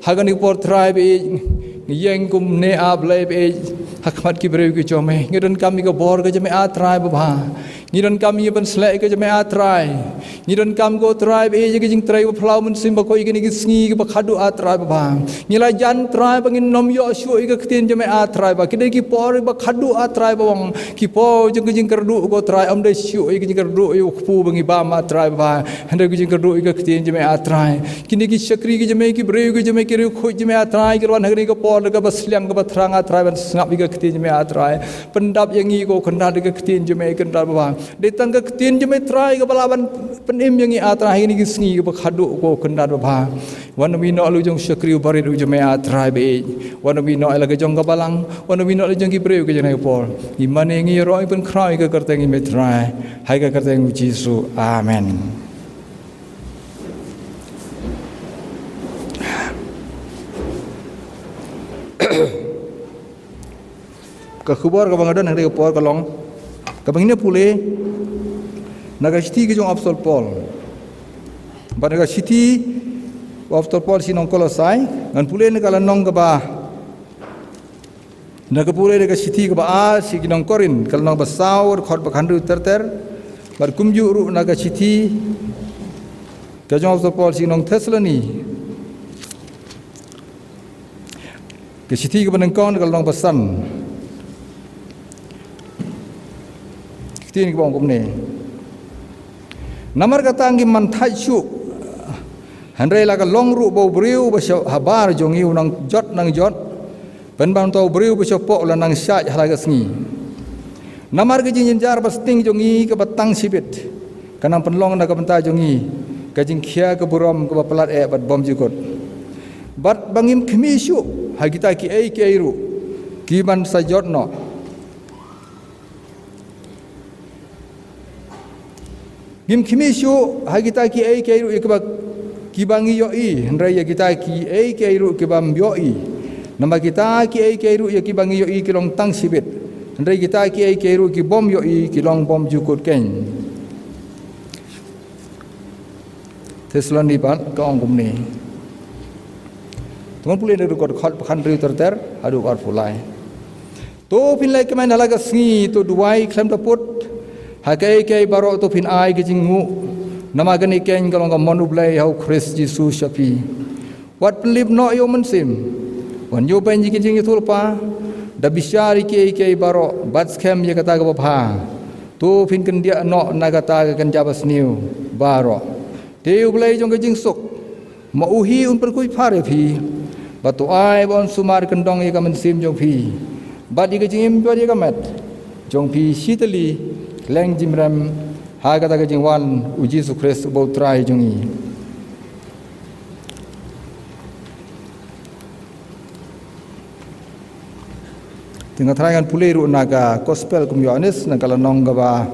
Ha kane ka por Trai ba ïeit, ngi ïeng kum ne a Blei ba ïeit ha khmat ki briew ki jong me. Ngi donkam ïa ka bor ka jong me a Trai babha. Ngi donkam ïa ban sleh ka jong me a Trai. Ngi donkam ko Trai ba ïeit ïa ka jingtrei ba phyllaw Mynsiem Bakhuid ïa kine ki sngi kiba khadduh a Trai babha. Ngi la jan Trai ba ngin nym ïoh shuh ïa ka ktien jong me a Trai ba. Ki dei ki por ba khadduh a Trai ba ong ki por jong ka jingkyrduh ko Trai, ym dei shuh ïa ka jingkyrduh ïa u kpu ba ngi bam a Trai babha. Hynrei ka jingkyrduh ïa ka ktien jong me a Trai. Kine ki shakri ki jong me, ki briew ki jong me, ki riewkhuid jong me a Trai, ki la wan ha kane ka por da kaba sliang kaba thrang a Trai ban sngap ïa ka ktien jong me a Trai. Pyndap ïa ngi ko Kynrad ïa ka ktien jong me Kynrad babha. Dei tang ka ktien jong me Trai kaba lah ban pynim ïa ngi a Trai ha kine ki sngi kiba khadduh ko Kynrad babha. Wan ym ïehnoh la u jong u shakri u barit u jong me a Trai ba ïeit. Wan ym ïehnoh la ka jong ka balang, wan ym ïehnoh la jong ki briew ka jong ka por. Ngi mane ngi ïaroh ngi pynkhraw ïa ka kyrteng jong me Trai. Ha ka kyrteng u Jisu. Amen. Ka khubor kaba nga don ha kane ka por ka long kaba ngin ïa pule na ka shithi ka jong u Apostol Paul. Bad na ka shithi u Apostol Paul sha ki nong Kolosai, ngan pule na ka lynnong kaba, na ka pule na ka shithi kaba ar sha ki nong Korinth, ka lynnong ba saw, dkhot ba khathynriew ter ter. Bad kumjuh ruh na ka shithi ka jong u Apostol Paul sha ki nong Thessaloni, ka shithi kaba nyngkong, ka lynnong ba san. Ka ktien kaba ong kumne: Namar kata ngim man thait shuh, hynrei la ka long ruh ba u briew ba sha habar jong ngi u nang jot nang jot, pynban uta u briew ba shapoh u la nang shait ha la ka sngi. Namar ka jingjynjar ba sting jong ngi kaba tang shibit ka nang pynlong na ka bynta jong ngi ka jingkhia ka burom kaba palat eh bad bymjukut. Bad ba ngim khmih shuh ha kita kiei kiei ruh kiban sa jot noh. Ngim khmih shuh ha kita kiei kiei ruh ïa kiba, kiba ngi ïohi, hynrei ïa kita kiei kiei ruh kibym ïohi. Namar kita kiei kiei ruh ïa kiba ngi ïohi ki long tang shibit, hynrei kita kiei kiei ruh kibym ïohi ki long bymjukut keiñ. Thessaloni pat ka ong kumne. Te ngan pule na ka dkhot ba khathynriew ter ter haduh ba arphew lai. To phin leh kmen ha la ka sngi, to duwai khlem da put. Ha kaei kaei baroh to phin ai ka jingnguh, namar kane keiñ ka long ka mon U Blei ha U Khrist Jisu sha phi. Wat pynlip noh ïa u mynsiem, wat ñiewbeiñ ïa ki jingïathuhlypa. Da bishar ïa kiei kiei baroh, bad skhem ïa kata kaba bha. To phin kyndiah noh na kata ka kynja basniew baroh. Te U Blei jong ka jingsuk, ma u hi un pyrkhuid phar ïa phi, bad to ai ba un sumar kyndong ïa ka mynsiem jong phi bad ïa ka jingim bad ïa ka met jong phi shi tylli kylleng jingim, ha kata ka jingwan U Jisu Khrist uba U Trai jong ngi. Te nga trai ngan pule ruh na ka Gospel kum u Ïoannis, na ka lynnong kaba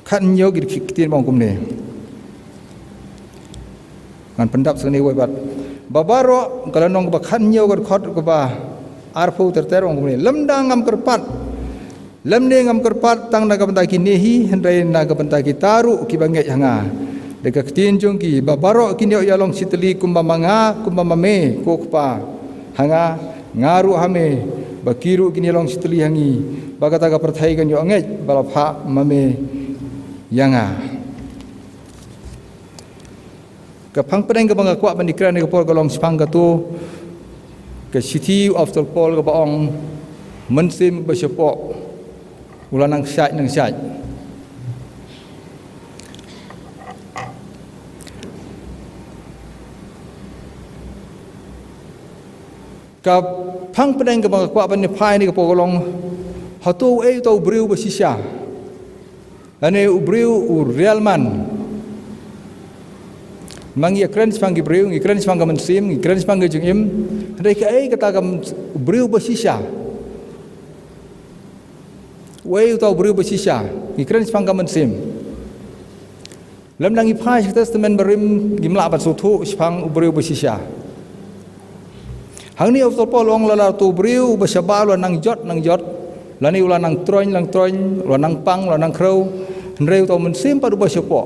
khathynñiew, ki ktien ba ong kumne. Ngan pyndap sa kane kawei pat. Ba baroh, ka lynnong kaba khathynñiew, ka dkhot kaba arphew ter ter, ong kumne: Lymda ngam kyrpad, lymne ngam kyrpad tang na ka bynta kine hi, hynrei na ka bynta kita ruh kiba ngeit ha nga. Da ka ktien jong ki, ba baroh kin ïoh ïalong shi tylli kumba ma nga, kumba ma me, ko Kpa, ha nga, nga ruh ha me, ba ki ruh kin ïalong shi tylli ha ngi, ba kata ka pyrthei kan ïoh ngeit ba la phah ma me ïa nga. Ka phang pdeng kaba nga kwah ban ïakren ha kane ka por ka long shaphang kato ka shithi u Apostol Paul kaba ong, mynsiem ba shapoh u la nang shait nang shait. Ka phang pdeng kaba nga kwah ban ïa phai ha kane ka por ka long, hato uei uta u briew ba shisha, lane u briew u realman. Ma ngi ïakren shaphang ki briew, ngi kren shaphang ka mynsiem, ngi kren shaphang ka jingim. Hynrei kaei kata ka myn-, u briew ba shisha? Uei uta u briew ba shisha? Ngi kren shaphang ka mynsiem. Lymda ngi phai sha ka Testament Barim, ngim lah ban sngewthuh shaphang u briew ba shisha. Hangne u Apostol Paul u ong lada uto u briew uba shabar u la nang jot nang jot, lane u la nang troiñ nang troiñ, u la nang pang u la nang khrew, hynrei uto u mynsiem pat uba shapoh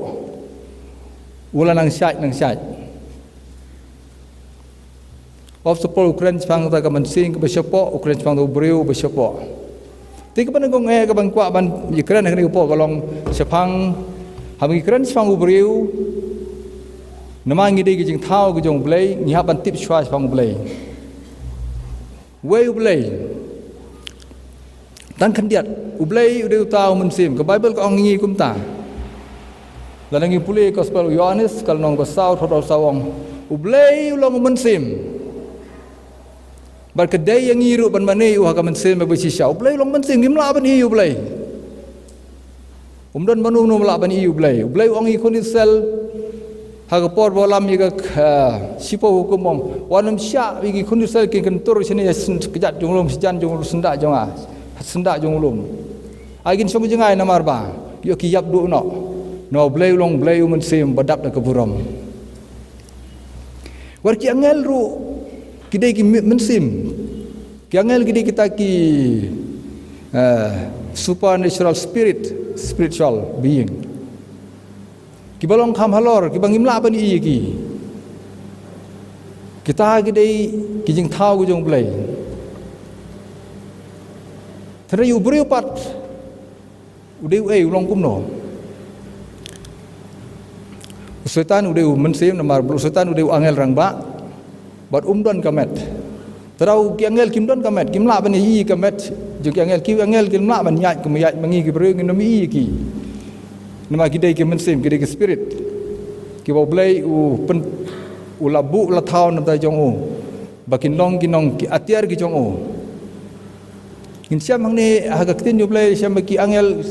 u la nang shait nang shait. U Apostol Paul u kren shaphang kata ka mynsiem kaba shapoh, u kren shaphang uto u briew uba shapoh. Te kaba nyngkong eh kaba nga kwah ban ïakren ha kane ka por ka long shaphang, haba ngi kren shaphang u briew, namar ngi dei ki jingthaw ki jong U Blei, ngi hap ban tip shuwa shaphang U Blei. Uei U Blei? Tang khyndiat, U Blei u dei uta u mynsiem. Ka Baibl ka ong ïa ngi kumta. Lada ngi pule Gospel u Ïoannis, ka lynnong ba saw, dkhot ba saw ong, U Blei u long u mynsiem. Bad ka dei ïa ngi ruh ban mane ïa u ha ka mynsiem bad ka shisha. U Blei u long mynsiem, ngim lah ban ïohi ïa U Blei. Um don mano mano ba lah ban ïohi ïa U Blei. U Blei u ong ïa ki khun Israel ha ka por ba u lam ïa ka, ah, shiphew hukum, u ong, wat nym shah ïa ki khun Israel kin kyntur shane ha syn-, kjat jong u lum, shijan jong u lum, syndah jong nga, syndah jong u lum. Ai kin shong jngai namar ba ïoh ki ïap duh noh. Namar U Blei u long Blei u mynsiem ba dap da ka burom. Wat ki angel ruh ki dei ki my-, mynsiem. Ki angel ki dei kita ki, eh, supernatural spirit, spiritual being. Kiba long kham halor, kiba ngim lah ban ïohi ïa ki. Kita ki dei ki jingthaw ki jong U Blei. Hynrei u briew pat, u dei uei, u long kumno? U Soitan u dei u mynsiem, namar ba u Soitan u dei u angel rangbah. Bad um don ka met. Te ruh ki angel kim don ka met, kim lah ban ïohi ka met jong ki angel, ki angel kim lah ban ïaid kumba ïaid ma ngi ki briew, ngin ym ïohi ïa ki. Namar ki dei ki mynsiem, ki dei ki spirit, kiba U Blei u pyn-, u la buh, u la thaw na bynta jong u ba kin long ki nongïatiar ki jong u. Ngin shem hangne ha ka ktien U Blei, shem ba ki angel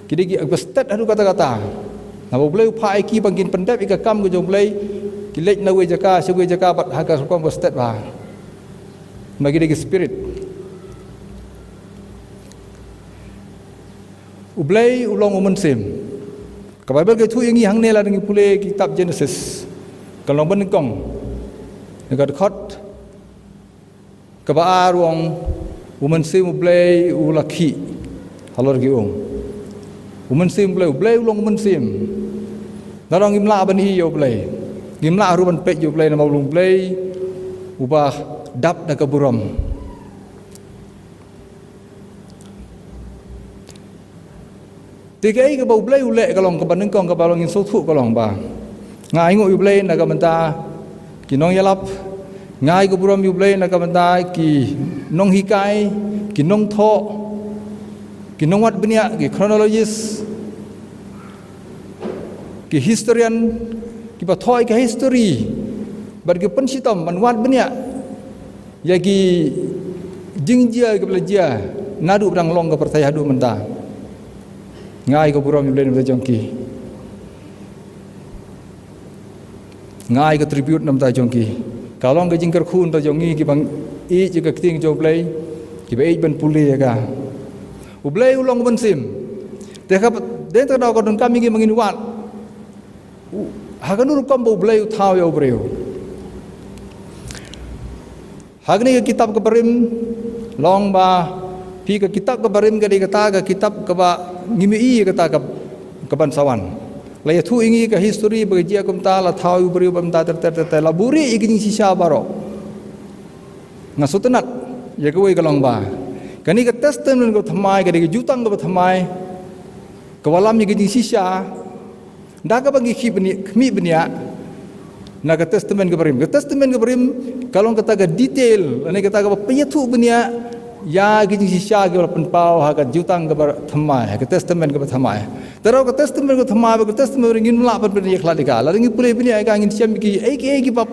ki dei kiba stet haduh katta katta. Naba U Blei u phah ïa ki ba kin pyndep ïa ka kam ka jong U Blei, ki leit na kawei jaka sha kawei jaka bad ha ka rukom ba stet bha. Namar ki dei ki spirit. U Blei u long u mynsiem. Ka Baibl ka ïathuh ïa ngi hangne lada ngi pule kitab Genesis, ka lynnong ba nyngkong, na ka dkhot kaba ar, u ong, u mynsiem U Blei u la khih halor ki um. U mynsiem U Blei, U Blei u long u mynsiem. Naba ngim lah ban ïohi ïa U Blei, ngim lah ruh ban peit ïa U Blei, namar u long U Blei uba dap da ka burom. Te kaei kaba U Blei u leh ka long, kaba nyngkong kaba long ngin sngewthuh ka long ba nga ainguh ïa U Blei na ka bynta ki nongïalap, nga ai ka burom ïa U Blei na ka bynta ki nonghikai, ki nongthoh, ki nongwad bniah, ki chronologist, ki historian, kiba thoh ïa ka history bad ki pynshitom ban wad bniah ïa ki jingjia kiba la jia naduh ba dang long ka pyrthei haduh mynta. Nga ai ka burom ïa U Blei na bynta jong ki. Nga ai ka tribute na bynta jong ki. Ka long ka jingkyrkhu na bynta jong ngi kiba ïeit ïa ka ktien jong U Blei, kiba ïeit ban pule ïa ka. U Blei u long u mynsiem. Te ka dei ta ka daw ka donkam ïa ngi ba ngin wad ha kano ka rukom ba U Blei u thaw ïa u briew. Ha kane ka kitab ka barim, long ba phi, ka kitab ka barim ka dei kata ka kitab kaba ngim ïohi ïa kata ka, kaban sa wan. La ïathuh ïa ngi ka history ba ka jia kumta, la thaw ïa u briew ba kumta ter ter ter ter, la buhrieh ïa ki jingshisha baroh. Nga sngewtynnat ïa kawei ka long ba kane ka testament kaba thymmai ka dei ka jutang kaba thymmai kaba lam ïa ki jingshisha da kaba ngi khih bniah, khmih bniah na ka testament ka barim. Ka testament ka barim ka long kata ka detail, lane kata kaba pynïathuh bniah ïa ki jingshisha kiba la pynpaw ha ka jutang kaba thymmai, ha ka testament kaba thymmai. Te ruh ka testament kaba thymmai bad ka testament ka barim ngim lah ban pynïakhlad ïa ka. Lada ngi pule bniah ïa ka ngin shem ïa kiei kiei kiba,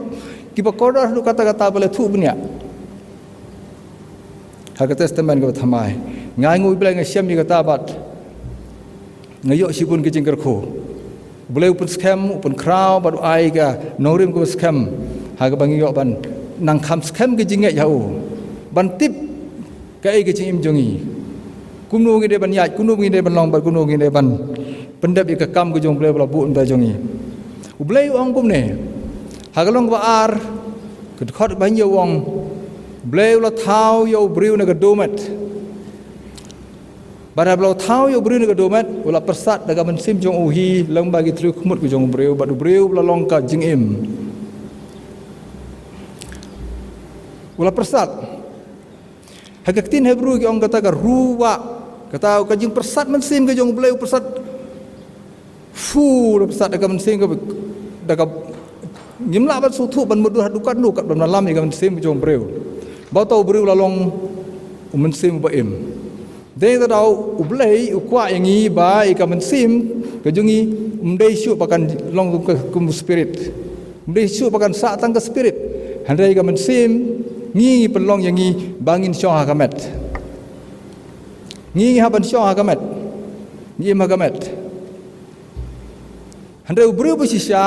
kiba kordor haduh katta katta ba la ïathuh bniah ha ka testament kaba thymmai. Nga ainguh ïa U Blei, nga shem ïa kata bad nga ïoh shibun ki jingkyrkhu. U Blei u pynskhem, u pynkhraw bad u ai ka nongrim kaba skhem ha kaba ngi ïoh ban nang kham skhem ka jingngeit ha u, ban tip kaei ka jingim jong ngi, kumno ngi dei ban ïaid, kumno ngi dei ban long bad kumno ngi dei ban pyndep ïa ka kam ka jong U Blei ba la buh na bynta jong ngi. U Blei u ong kumne ha ka lynnong kaba ar, ka dkhot ba hynñiew, u ong, Blei u la thaw ïa u briew na ka dohmed. Bad haba la thaw ïa u briew na ka dohmed, u la pyrsad da ka mynsiem jong u hi lyngba ki thliew khmut ka jong u briew, bad u briew u la long ka jingim. U la pyrsad. Ha ka ktien Hebru ki ong kata ka ruah, kata ka jingpyrsad mynsiem ka jong u Blei u pyrsad. Fu, da pyrsad da ka mynsiem ka, da ka, ngim lah ban sngewthuh ban mutdur haduh katno kat ban lam ïa ka mynsiem ka jong u briew. Ba uta u briew u la long u mynsiem uba im. Dei da u Blei u kwah ïa ngi ba ïa ka mynsiem ka jong ngi ym dei shuh ba kan long kum, kum spirit. Ym dei shuh ba kan sah tang ka spirit. Hynrei ka mynsiem ngi, ngi pynlong ïa ngi ba ngin shong ha ka met. Ngi, ngi hap ban shong ha ka met. Ngi im ha ka met. Hynrei u briew ba shisha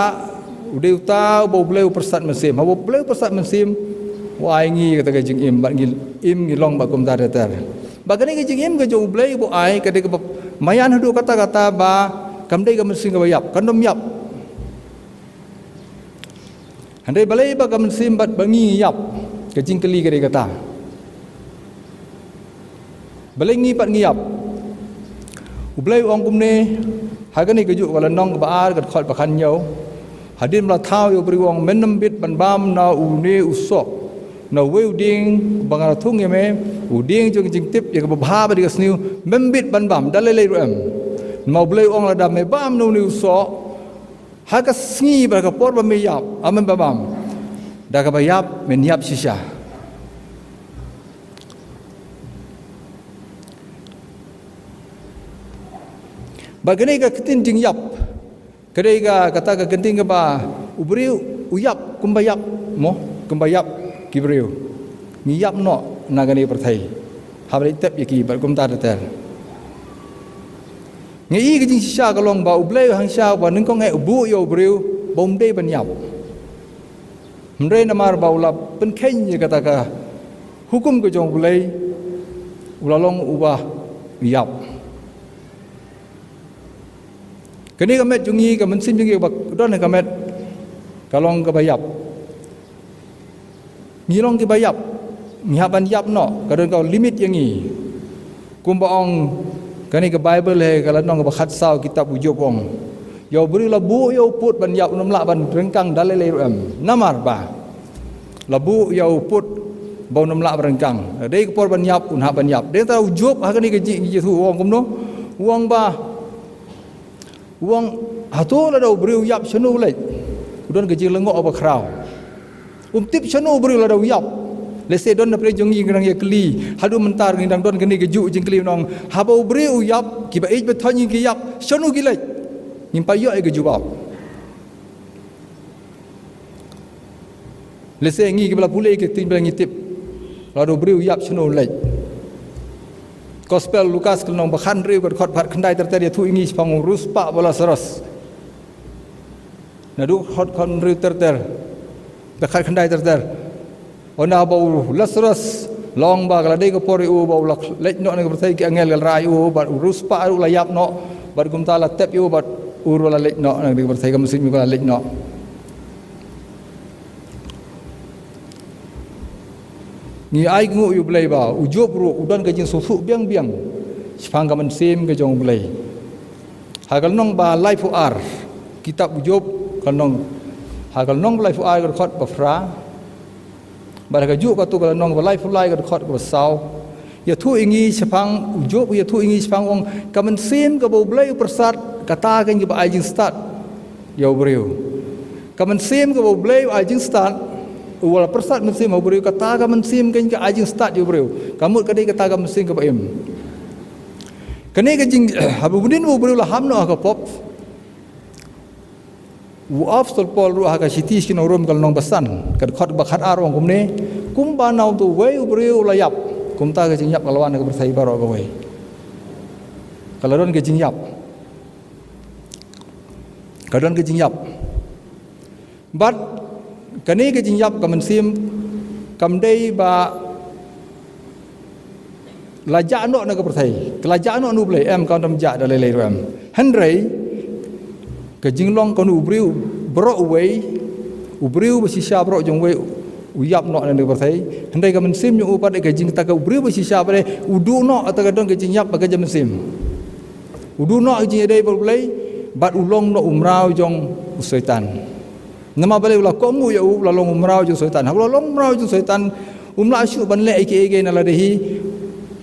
u dei uta uba u Blei u pyrsad mynsiem. Haba u Blei u pyrsad mynsiem, u ai ngi kata ka jingim, bad ngi im, ngi long bad kumta ter ter. Bad kane ka jingim ka jong u Blei ba u ai ka dei kaba maïan haduh katta katta ba kam dei ka mynsiem kaba ïap, kan ym ïap. Hynrei balei ba ka mynsiem bad ba ngi ngi ïap? Ka jingkylli ka dei kata. Balei ngi pat ngi ïap? U Blei u ong kumne, ha kane kajuh ka lynnong kaba ar, ka dkhot ba khathynñiew. Hadien ba la thaw ïa u briew u ong, men ym bit ban bam na une u soh, na uwei u dieng ba nga la thung ïa me, u dieng jong ka jingtip ïa kaba bha bad ïa ka sniew, men ym bit ban bam, da lei lei ruh em. Namar u Blei u ong lada me bam na une u soh, ha ka sngi bad ha ka por ba me ïap, ah, men ba bam, da kaba ïap men ïap shisha. Bad kane ka ktien jingïap, ka dei ka, kata ka ktien kaba u briew u ïap kumba ïap, mo, kumba ïap ki briew. Ngi ïap noh na kane ka pyrthei. Haba leit tep ïa ki bad kumta ter ter. Ngi i ka jingshisha ka long ba u Blei u hangta ba nyngkong eh u buh ïa u briew ba um dei ban ïap. Hynrei namar ba u la pynkheiñ ïa kata ka hukum ka jong u Blei, u la long uba ïap. Kane ka met jong ngi, ka mynsiem jong ngi ba don ha ka met, ka long kaba ïap. Ngi long kiba ïap. Ngi hap ban ïap noh, ka don ka limit ïa ngi. Kumba ong kane ka Baibl, ha ka lynnong kaba khatsaw kitab u Job u ong, ïa u briew la buh ïa u pud ban ïap, un ym lah ban ryngkang da lei lei ruh em. Namar ba la buh ïa u pud ba un ym lah ban ryngkang. Dei ka por ban ïap, un hap ban ïap. Dei tang u Job ha kane ka jingïathuh u ong kumno? U ong ba, u ong, hato lada u briew u ïap shano u leit? U don ka jinglyngngoh ba khraw. Um tip shano u briew lada u ïap. Lehse don na pdeng jong ngi ngi dang ïakylli, haduh mynta ngi dang don kane kajuh jingkylli, nong, haba u briew u ïap, kiba ïeit ba thoh ngi ki ïap, shano ki leit? Ngim pat ïoh ïa ka jubab. Lehse ngi kiba la pule ka ktien Blei ngi tip, lada u briew u ïap shano u leit. Gospel Lukas ka lynnong ba khathynriew ka dkhot ba khatkhyndai ter ter ïathuh ïa ngi shaphang u riewspah ba u Lasaros. Naduh dkhot khathynriew ter ter, ba khatkhyndai ter ter. Ynda ba u Lasaros, long ba ka la dei ka por ïa u ba u la leit noh na ka pyrthei, ki angel ki la rai ïa u, bad u riewspah ruh u la ïap noh, bad kumta la tep ïa u, bad u ruh u la leit noh na ka pyrthei, ka mynsiem ka la leit noh. Ngi ai nguh ïa u Blei ba u Job ruh u don ka jingsngewthuh biang biang shaphang ka mynsiem ka jong u Blei. Ha ka lynnong ba laiphew ar, kitab u Job, ka lynnong, ha ka lynnong ba laiphew ar ka dkhot ba phra, bad ha kajuh katu ka lynnong ba laiphew lai ka dkhot ba saw, ïathuh ïa ngi shaphang u Job, ïathuh ïa ngi shaphang, u ong, ka mynsiem kaba u Blei u pyrsad, kata ka kaba ai jingstad ïa u briew. Ka mynsiem kaba u Blei u ai jingstad, u la pyrsad mynsiem ha u briew, kata ka mynsiem ka ai jingstad ïa u briew. Ka mut ka dei kata ka mynsiem kaba im. Kane ka jing, haba mynnin ba u briew la ham noh ha ka pop, u Apostol Paul ruh ha ka shithi sha ki nong Rom ka lynnong ba san, ka dkhot ba khatar u ong kumne, kumba na uta uwei u briew u la ïap, kumta ka jingïap ka la wan ha ka pyrthei baroh kawei. Ka la don ka jingïap. Ka don ka jingïap. Bad kane ka jingïap ka mynsiem kam dei ba la jah noh na ka pyrthei, ka la jah noh na u Blei, em, kam dei jah da lei lei ruh em. Hynrei ka jinglong ka u briew baroh uwei, u briew ba shisha baroh jong uwei u ïap noh na kane ka pyrthei. Hynrei ka mynsiem jong u pat, ka jingkata ka u briew ba shisha pat, u duh noh kata ka don ka jingïap bad ka jingmynsiem. U duh noh ka jingïadei bad U Blei, bad u long noh u mraw jong u Soitan. Namar balei? U la kohnguh ïa u, u la long u mraw jong u Soitan. Haba u la long u mraw jong u Soitan, um lah shuh ban leh ïa kiei kiei na lade hi.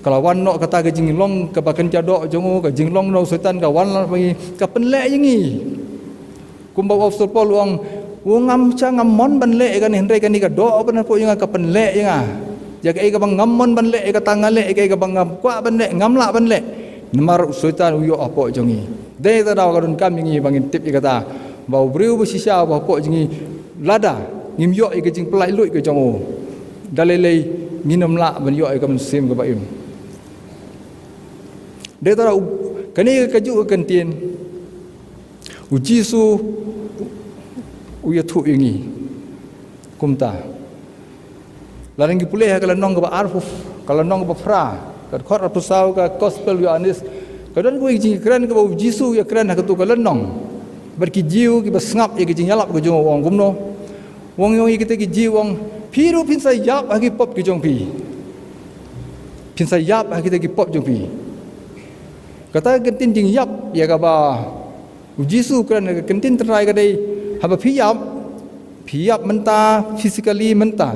Ka la wan noh kata ka jinglong kaba kynja doh jong u, ka jinglong na u Soitan ka wan la ba ngi, ka pynleh ïa ngi. Kumba u Apostol Paul u ong, u ong, ngam shu, ngam mon ban leh ïa kane, hynrei kane ka doh ban hapoh ïa nga, ka pynleh ïa nga. Ïa kaei kaba ngam mon ban leh, ïa kata nga leh, ïa kaei kaba ngam kwah ban leh, ngam lah ban leh. Namar u Soitan u ïoh hapoh jong ngi. Dei ta daw ka donkam ïa ngi ba ngin tip ïa kata, ba u briew ba shisha ba hapoh jong ngi, lada ngim ïoh ïa ka jingpyllait luid ka jong u, da lei lei ngin ym lah ban ïoh ïa ka mynsiem kaba im. Dei ta daw, kane ka juh ka kyntien, u Jisu u ïathuh ïa ngi kumta. Lada ngi pule ha ka lynnong kaba arphew, ka lynnong kaba phra, ka dkhot arphew saw ka Gospel Ïoannis, ka don kawei ka jingkren kaba u Jisu u ïakren ha katei ka lynnong. Bad ki Jiw kiba sngap ïa ka jingïalap ka jong u, u ong kumno? U ong, u ong ïa kita ki Jiw, u ong, phi ruh phin sa ïap ha ki pop ki jong phi. Phin sa ïap ha kita ki pop jong phi. Kata ka kyntien jingïap ïa kaba u Jisu u kren, ka kyntien tynrai ka dei, haba phi ïap, phi ïap mynta, physically mynta.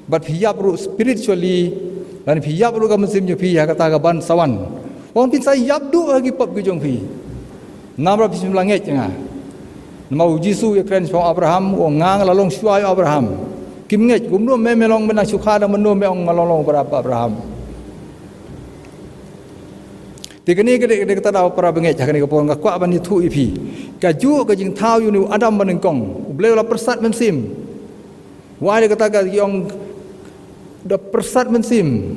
Bad phi ïap ruh spiritually, lane phi ïap ruh ka mynsiem jong phi ha kata kaban sa wan. U ong phin sa ïap duh ha ki pop ki jong phi. Namar phi shym la ngeit ïa nga. Namar u Jisu u ïakren shaphang Abraham, u ong nga nga la long shuwa ïa u Abraham. Kim ngeit, kumno me, me long mynta shu kha da mynno, me ong nga la long para Abraham. Te kane ka dei, ka dei kata da para bangeit, ha kane ka por nga kwah ban ïathuh ïa phi. Kajuh ka jingthaw ïa une u Adam banyngkong, U Blei u la pyrsad mynsiem. U ai da kata ka ïong da pyrsad mynsiem.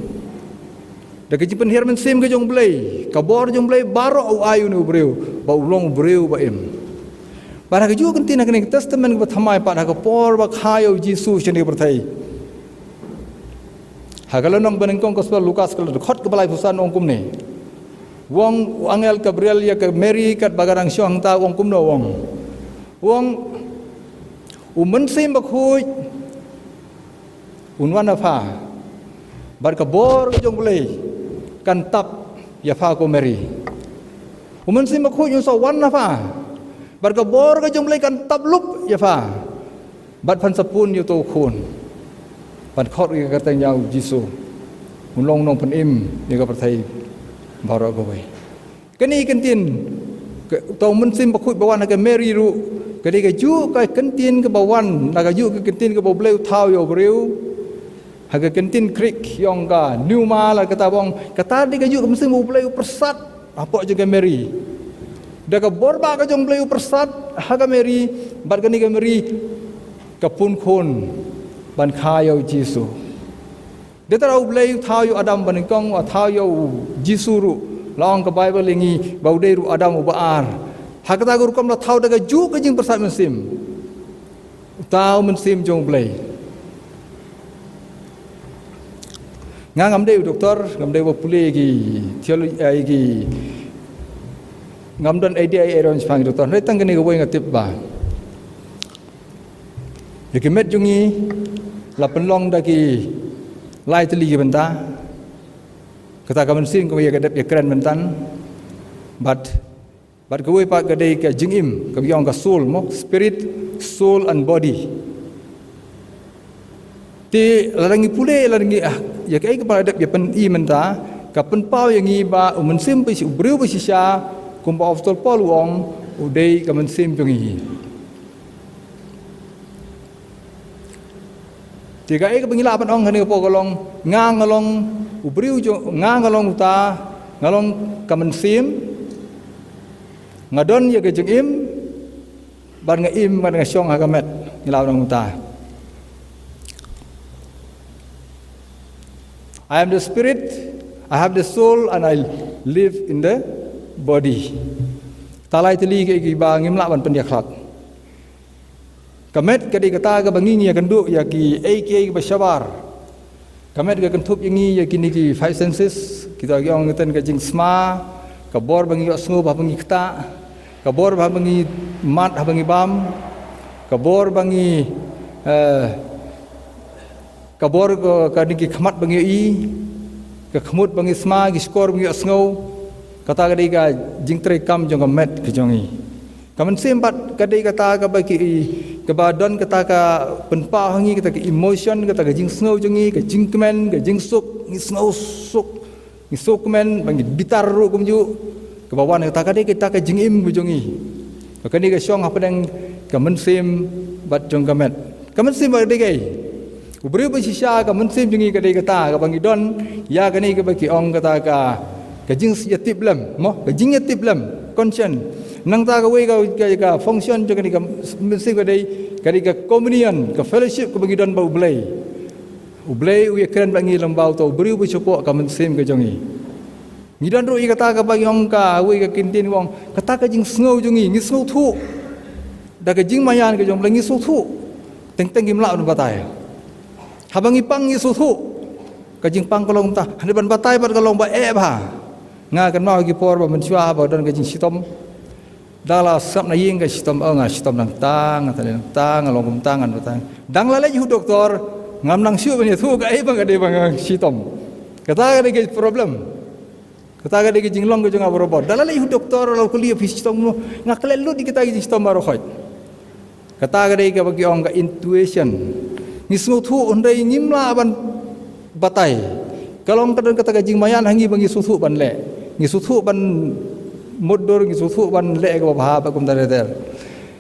Da ka jingpynhiar mynsiem ka jong U Blei, ka bor jong U Blei baroh u ai ïa une u briew, ba u long u briew ba im. Bad ha kajuh ka kyntien ha kane ka Testament kaba thymmai pat, ha ka por ba kha ïa u Jisu shane ka pyrthei. Ha ka lynnong banyngkong Gospel Lukas ka dkhot kaba laiphew san u ong kumne. U ong u angel Gabriel ïa ka Mary katba ka dang shong hangta, u ong kumno, u ong. U ong, u Mynsiem Bakhuid un wan ha pha. Bad ka bor ka jong U Blei kan tap ïa pha ko Mary. U Mynsiem Bakhuid un sa wan ha pha. Bad ka bor ka jong U Blei kan tap lup ïa pha. Bad phan sa pun ïa uto u khun. Ban khot ïa ka kyrteng jong u Jisu. Un long u nongpynim ïa ka pyrthei baroh kawei. Kane ka kyntien, ka, uto u Mynsiem Bakhuid ba wan ha ka Mary ruh, ka dei kajuh ka kyntien kaba wan, na kajuh ka kyntien kaba U Blei u thaw ïa u briew. Ha ka kyntien Greek ïong ka pneuma, la kata ba ong, kata dei kajuh ka mynsiem U Blei u pyrsad hapoh jong ka Mary. Da ka bor ba ka jong U Blei u pyrsad ha ka Mary, bad kane ka Mary ka pun khun ban kha ïa u Jisu. Dei tang U Blei u thaw ïa u Adam banyngkong, u thaw ïa u Jisu ruh, la ong ka Baibl ïa ngi ba u dei ruh Adam uba ar. Ha kata ka rukom la thaw da kajuh ka jingpyrsad mynsiem. Uta u Mynsiem jong U Blei. Nga ngam dei u doktor, ngam dei uba pule ïa ki theology, eh, ïa ki, ngam don idea ïa ïa shaphang ki doktor. Hynrei tang kane kawei nga tip ba ïa ki met jong ngi la pynlong da ki lai tylli ki bynta. Kata ka mynsiem kaba ïa ka dep ïakren mynta. Bad Bad kawei pat ka dei ka jingim, kaba ong ka soul mo, spirit, soul and body. Te lada ngi pule, lada ngi, ah, ïa kaei kaba la dep ïa pyni mynta, ka pynpaw ïa ngi ba u mynsiem ba shi-, u briew ba shisha, kumba u Apostol Paul u ong, u dei ka mynsiem jong ngi. Te kaei kaba ngi lah ban ong ha kane ka por ka long, nga nga long u briew jong, nga nga long uta, nga long ka mynsiem, nga don ïa ka jingim, bad nga im, bad nga shong ha ka met, ngi lah ban ong uta. I am the spirit, I have the soul, and I live in the body. Te lai tylli kiei kiba ngim lah ban pynïakhlad. Ka met ka dei kata kaba ngi ngi ïakynduh ïa kiei kiei kiba shabar. Ka met ka kynthup ïa ngi ïa kine ki five senses, kita ki ong, ngin ong ka jingsma, ka bor ba ngi ïohsngew ba haba ngi ktah, ka bor ba haba ngi mad haba ngi bam, ka bor ba ngi, eh, Ka bor ka, ka dei ki khmat ba ngi ïohi, ka khmut ba ngi sma, ki shkor ba ngi ïohsngew, kata ka dei ka jingtrei kam jong ka met ka jong ngi. Ka mynsiem pat ka dei kata kaba ki, kaba don kata ka pynpaw ha ngi, kata ka emotion, kata ka jingsngew jong ngi, ka jingkmen, ka jingsuk, ngi sngew suk, ngi suk kmen, ba ngi bitar ruh kumjuh, kaba wan kata ka dei kata ka jingim ka jong ngi. Kane ka shong hapdeng ka mynsiem bad jong ka met. Ka mynsiem bad ka dei kaei? U briew ba shisha ka mynsiem jong ngi ka dei kata kaba ngi don ïa kane kaba ki ong kata ka, ka jingïatiplem, mo, ka jingïatiplem, conscience. Nangta kawei ka, ka, ka function jong kane ka mynsiem ka dei, ka dei ka communion, ka fellowship kaba ngi don bad U Blei. U Blei u ïakren bad ngi lyngba uta u briew ba shapoh ka mynsiem ka jong ngi. Ngi don ruh ïa kata kaba ngi ong kawei ka ktien u ong, kata ka jingsngew jong ngi, ngi sngewthuh. Da ka jingmaïan ka jong U Blei ngi sngewthuh. Teng teng ngim lah ban batai. Haba ngi pang ngi sngewthuh. Ka jingpang ka long kumta, hynrei ban batai pat ka long ba eh bha. Nga kynmaw ki por ba mynshuwa ba don ka jingshitom. Dang la sngap na ïing ka shitom, oh, nga shitom nangta, nga tang nangta, nga long kumta, ngan batai. Dang la leit ïa u doktor, ngam nang shuh ban ïathuh kaei ba ka dei ba nga shitom. Kata ka dei ka problem. Kata ka dei ka jinglong ka jong nga barabor. Dang la leit ïa u doktor, la kylli, phi shitom mo? Nga klet lut ïa kita ki jingshitom baroh khoit. Kata ka dei kaba ki ong ka intuition. Ngi sngewthuh hynrei ngim lah ban batai. Ka long ka don kata ka jingmaïan ha ngi ba ngi sngewthuh ban leh. Ngi sngewthuh ban mutdur, ngi sngewthuh ban leh kaba bha bad kumta ter ter.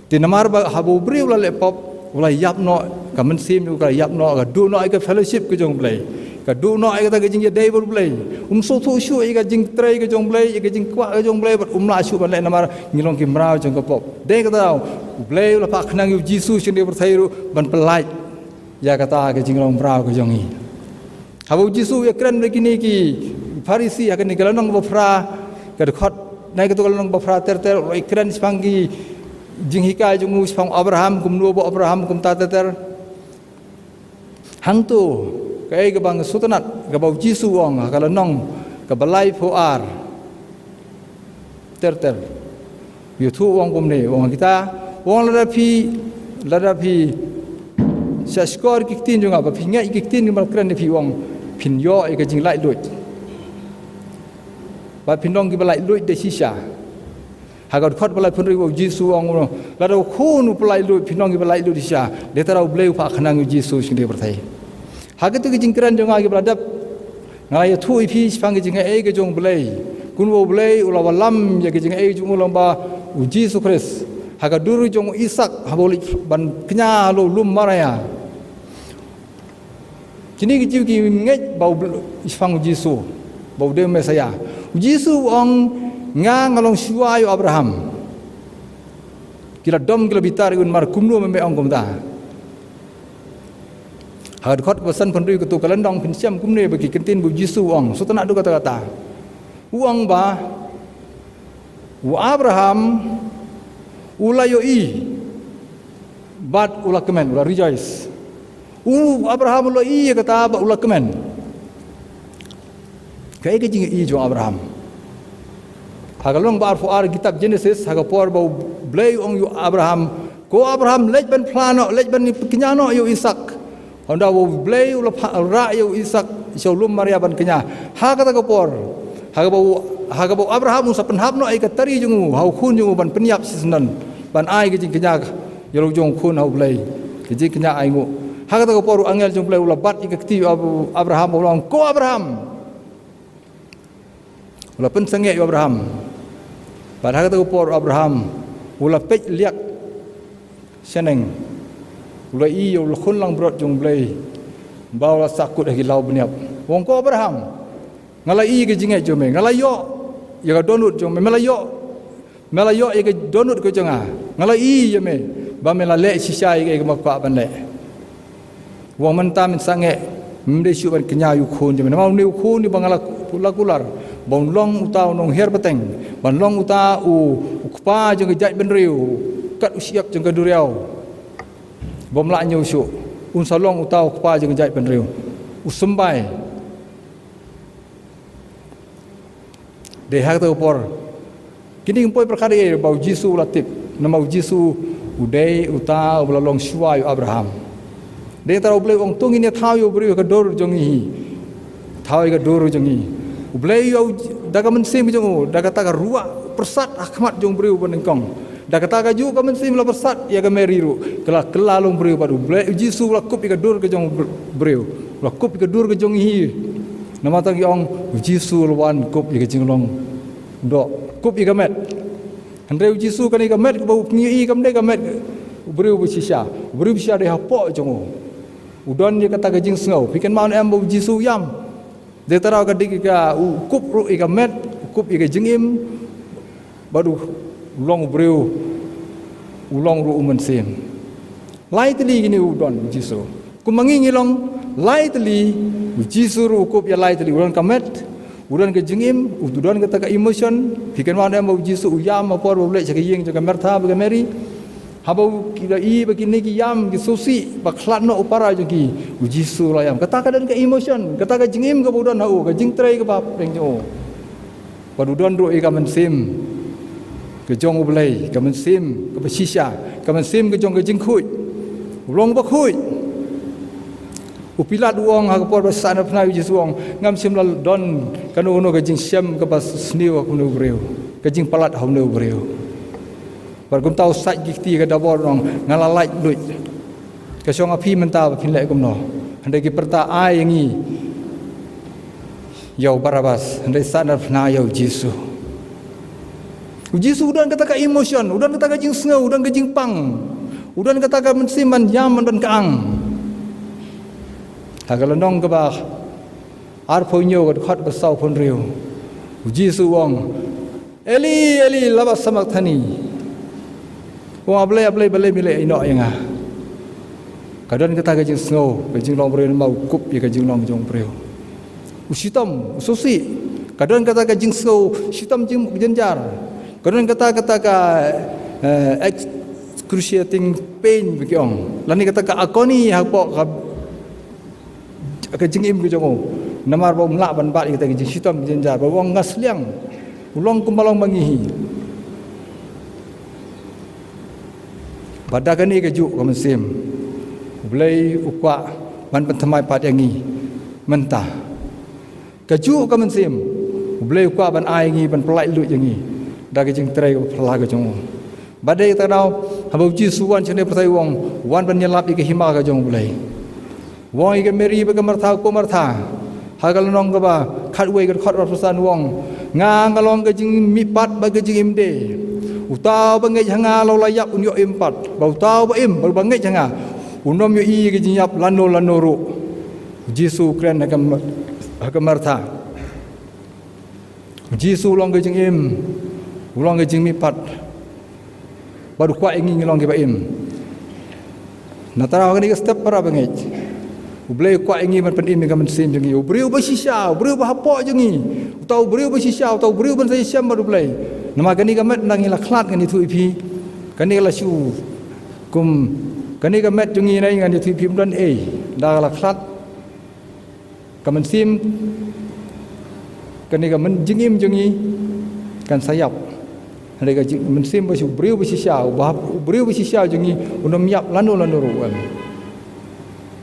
Te namar ba haba u briew u la leh pop, u la ïap noh, ka mynsiem jong u ka la ïap noh, ka duh noh ïa ka fellowship ka jong U Blei. Ka duh noh ïa kata ka jingïadei bad U Blei. Um sngewthuh shuh ïa ka jingtrei ka jong U Blei, ïa ka jingkwah ka jong U Blei, bad um lah shuh ban leh namar ngi long ki mraw jong ka pop. Dei kata, U Blei u la phah khnang ïa u Jisu shane pyrthei ruh ban pyllait ïa kata ka jinglong mraw ka jong ngi. Haba u Jisu u ïakren bad kine ki Pharisi ha kane ka lynnong ba phra, ka dkhot, na katu ka lynnong ba phra ter ter, u la ïakren shaphang ki jinghikai jong u shaphang Abraham, kumno ba Abraham kumta ter ter. Hangto, kaei kaba nga sngewtynnat, kaba u Jisu u ong, ha ka lynnong kaba laiphew ar. Ter ter. U ïathuh u ong kumne, u ong kita, u ong lada phi, lada phi shah shkor ki ktien jong nga, ba phi ngeit ki ktien kiba nga kren ïa phi, u ong phin ïoh ïa ka jinglaitluid. Ba phin long kiba laitluid da shisha. Ha ka dkhot ba laiphew hynriew u Jisu u ong, lada u Khun u pyllait lut, phin long kiba laitluid da shisha. Dei tang U Blei u phah khnang ïa u Jisu shane pyrthei. Ha katu ka jingkren jong nga kiba la dep, nga la ïathuh ïa phi shaphang ka jingaiei ka jong U Blei. Kumba U Blei u la wallam ïa ka jingaiei jong u lyngba u Jisu Khrist. Ha ka dur jong u Isak, haba u leit ban kñia halor lum Moria. Kine ki Jiw kim ngeit ba u Bl-, shaphang u Jisu, ba u dei u Messaïah. U Jisu u ong, nga, nga long shuwa ïa u Abraham. Ki la dom, ki la bitar ïa u namar kumno me me ong kumta. Ha ka dkhot ba sanphew hynriew katu ka lynnong phin shem kumne ba ki ktien ba u Jisu u ong, sngewtynnat duh katta katta. U ong ba u Abraham u la ïohi bad u la kmen, u la rejoice. U Abraham u la ïohi ïa kata bad u la kmen. Kaei ka jingïohi jong u Abraham? Ha ka lynnong ba arphew ar kitab Genesis, ha ka por ba u Blei u ong ïa u Abraham, ko Abraham, leit ban phla noh, leit ban kñia noh ïa u Isak. Hynda ba u Blei u la phah, rah ïa u Isak sha u lum Moria ban kñia. Ha kata ka por, ha kaba u, ha kaba u Abraham un sa pynhap noh ïa ka tari jong u ha u khun jong u ban pynïap shisyndon, ban ai ka jingkñia ïa la u jong u khun ha u Blei, ka jingkñia ainguh. Ha kata ka por u angel jong u Blei u la bat ïa ka kti u Ab-, Abraham, u la ong, ko Abraham. U la pynsangeh ïa u Abraham. Bad ha kata ka por u Abraham u la peit liak shaneng. U la ïohi ïa u Lakhun Langbrot jong u Blei ba u la sahkut ha ki law bniap. U ong, ko Abraham, nga la ïohi ïa ka jingngeit jong me, nga la ïoh ïa ka dohnud jong me, me la ïoh, me la ïoh ïa ka dohnud ka jong nga. Nga la ïohi ïa me ba me la leh shisha ïa kaei kaba nga kwah ban leh. U ong, mynta men sangeh, mem dei shuh ban kñia ïa u khun jong me. Namar une u khun uba nga la, la kular ba un long uta u nonghiar pateng, ban long uta u, u kpa jong ka jaitbynriew, kat u shyiap jong ka duriaw. Bym lah ñiew shuh. Un sa long uta u kpa jong ka jaitbynriew. U symbai. Dei ha kata ka por. Kine kim poi pyrkhat ei ba u Jisu u la tip. Namar u Jisu u dei uta uba la long shuwa ïa u Abraham. Dei tang U Blei u ong to ngin ïa thaw ïa u briew ha ka dur jong ngi hi. Thaw ïa ka dur jong ngi. U Blei u ïa u da ka mynsiem jong u, da kata ka ruah pyrsad ha khmat jong u briew ba nyngkong. Da kata ka juh ka mynsiem la pyrsad ïa ka Mary ruh. Ka la kylla long briew bad U Blei, U Jisu u la kup ïa ka dur ka jong u br-, briew. U la kup ïa ka dur ka jong ngi hi. Namar kata ngi ong U Jisu u la wan kup ïa ka jinglong doh. Kup ïa ka met. Hynrei U Jisu kane ka met kaba u pynïohi kam dei ka met u briew ba shisha. U briew ba shisha dei hapoh jong u. U don ïa kata ka jingsngew. Phi kynmaw ne em ba U Jisu u ïam. Dei tang ka dei ka u kup ruh ïa ka met, u kup ïa ka jingim. Bad u long u briew, u long ruh u mynsiem. Lai tylli kine u don U Jisu. Kumba ngi ngi long lai tylli, U Jisu ruh u kup ïa lai tylli, u don ka met, u don ka jingim, u don kata ka emotion. Phi kynmaw ne em ba U Jisu u ïam ha por ba u leit sha ka ïing jong ka Martha bad ka Mary. Haba u ki la i ba kine ki ïam ki sngewsih ba khlad noh u para jong ki, U Jisu u la ïam. Kata ka don ka emotion, kata ka jingim kaba u don ha u, ka jingtrei kaba hapdeng jong u. Bad u don ruh ïa ka mynsiem ka jong U Blei, ka mynsiem kaba shisha, ka mynsiem ka jong ka jingkhuid. U long ba khuid. U Pilat u ong ha ka por ba sah na phna ïa U Jisu u ong, ngam shym la don kano kano ka jingshem kaba sniew ha une u briew, ka jingpalat ha une u briew. Bad kumta u sait ki kti ha ka dabor u ong, nga la lait luid. Ka shong ha phi mynta ba phin leh kumno. Hynrei ki pyrta ai ïa ngi ïa u Barabbas, hynrei sah na phna ïa U Jisu. U Jisu u don kata ka emotion, u don kata ka jingsngew, u don ka jingpang, u don kata ka mynsiem ban ïam, ban don ka ang. Ha ka lynnong kaba arphew hynñiew, ka dkhot ba sawphew hynriew, U Jisu u ong, Eli, Eli, lama sabakthani? U ong, A Blei, A Blei, balei me la ïehnoh ïa nga? Ka don kata ka jingsngew ka jinglong briew namar u kup ïa ka jinglong jong u briew. U shitom, u sngewsih. Ka don kata ka jingsngew shitom jing-, jynjar. Ka don kata, kata ka, eh, excruciating pain ba ki ong. Lane kata ka agony hapoh ka ka jingim ka jong u. Namar ba um lah ban bat ïa kata ka jingshitom jynjar, ba u ong nga sliang. U long kumba long ma ngi hi. Bad da kane kajuh ka mynsiem, U Blei u kwah ban pynthymmai pat ïa ngi mynta. Kajuh ka mynsiem, U Blei u kwah ban ai ïa ngi, ban pyllait luid ïa ngi da ka jingtrei kaba phylla ka jong u. Bad dei kata ka daw, haba U Jisu u wan shane pyrthei u ong, u wan ban ïalap ïa ka hima ka jong U Blei. U ong ïa ka Mary bad ka Martha, ko Martha, ha ka lynnong kaba khatwei ka dkhot arphew san u ong, nga nga long ka jingmihpat bad ka jingim de. Uta uba ngeit ha nga, la u la ïap un ïoh im pat. Bad uta uba im bad uba ngeit ha nga, un ym ïohi ïa ka jingïap lano lano ruh. U Jisu u kren ha ka Ma-, ha ka Martha. U Jisu u long ka jingim, u long ka jingmihpat. Bad u kwah ïa ngi ngi long kiba im. Nangta ha kane ka step, para bangeit, U Blei u kwah ïa ngi ban pynim ïa ka mynsiem jong ngi. U briew ba shisha, u briew ba hapoh jong ngi. Uta u briew ba shisha, uta u briew ban sa ïashem bad U Blei. Namar kane ka met nang ngi la khlad, ngan ïathuh ïa phi. Kane ka la shu kum, kane ka met jong ngi nang ngan ïathuh ïa phi ym don ei. Da ka la khlad. Ka mynsiem, kane ka myn-, jingim jong ngi kan sa ïap. Hynrei ka jing-, mynsiem ba shu, u briew ba shisha, u ba hap-, u briew ba shisha jong ngi un ym ïap lano lano ruh, em.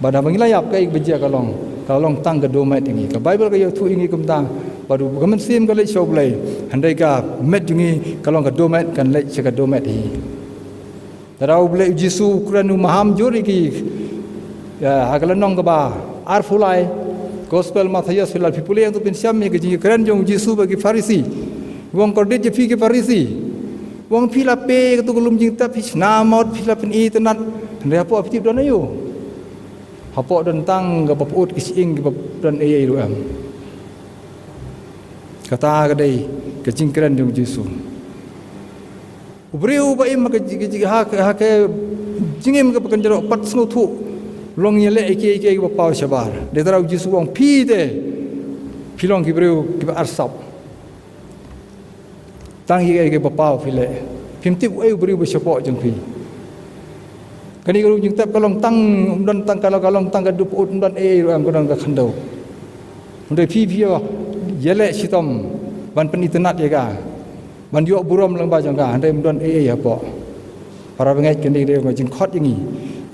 Bad haba ngi la ïap, kaei kaba jia ka long, ka long tang ka dohmet ïa ngi. Ka Baibl ka ïathuh ïa ngi kumta, bad u, ka mynsiem ka leit sha U Blei. Hynrei ka met jong ngi ka long ka dohmet, kan leit sha ka dohmet hi. Te da U Blei, U Jisu u kren, u maham jur ïa ki, ïa, ha ka lynnong kaba arphew lai, Gospel Mathaios, phi la, phi pule hangto phin shem ïa ka jingkren jong U Jisu bad ki Pharisi. U ong, kordit ïa phi ki Pharisi. U ong, phi la peit kato ka lum jingtep, phi shna mot, phi la pyni tynnat. Hynrei hapoh phi tip don aïu? Hapoh don tang kaba pyut, ki shyieng kiba don ei ei ruh em. Kata ka dei ka jingkren jong U Jisu. U briew ba im ha ka ji-, ji-, ha, ha ka jingim kaba kynja doh, pat sngewthuh, long ïaleh ïa kiei kiei kiba paw shabar. Dei tang U Jisu u ong, phi te, phi long ki briew kiba arsap. Tang ïa kiei kiba paw phi leh. Phim tip uei u briew ba shapoh jong phi. Kane ka lum jingtep ka long tang, ym don tang ka, ka long tang ka duput, ym don ei ei ruh em, ka don ka khyndew. Hynrei phi, phi ïaleh shitom ban pyni tynnat ïa ka. Ban ïoh burom lyngba jong ka, hynrei ym don ei ei hapoh. Para bangeit, kane ka dei ka jingkhot ïa ngi.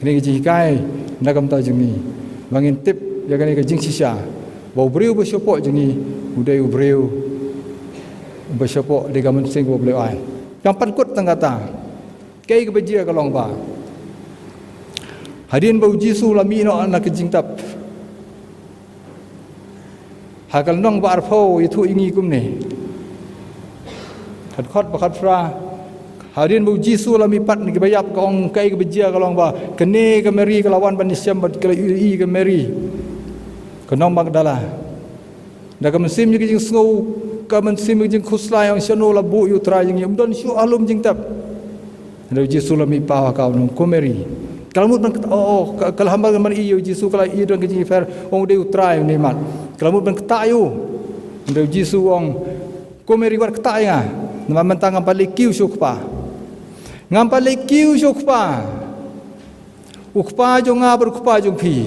Kane ka jinghikai na ka bynta jong ngi, ba ngin tip ïa kane ka jingshisha ba u briew ba shapoh jong ngi u dei u briew ba shapoh da ka mynsiem kaba u Blei u ai. Ngam pat kut tang kata. Kaei kaba jia ka long ba hadien ba u Jisu u la mih noh na ka jingtep, ha ka lynnong ba arphew ïathuh ïa ngi kumne, dkhot ba khatphra: Hadien ba u Jisu u la mih pat na kiba ïap, ka ong, kaei kaba jia ka long ba kane ka Mari ka la wan ban ïashem bad ka la ïohi ïa ka Mari ka nong Magdala. Da ka mynsiem ïa ka jingsngew, ka mynsiem ïa ka jingkhuslai, ong, shano la buh ïa u Trai jong ngi? Um don shuh ha lum jingtep. Hynrei u Jisu u la mih paw ha ka, u ong, ko Mari. Ka la mut ban ktah, oh, oh, ka, ka la hap ban ïohi ïa u Jisu, ka la ïohi don ka jingïapher, ong, u dei u Trai, u dei mat. Ka la mut ban ktah ïa u. Hynrei u Jisu u ong, ko Mari, wat ktah ïa nga. Namar mynta ngam pat leit kiew sha u Kpa. Ngam pat leit kiew sha u Kpa. U Kpa jong nga bad u Kpa jong phi,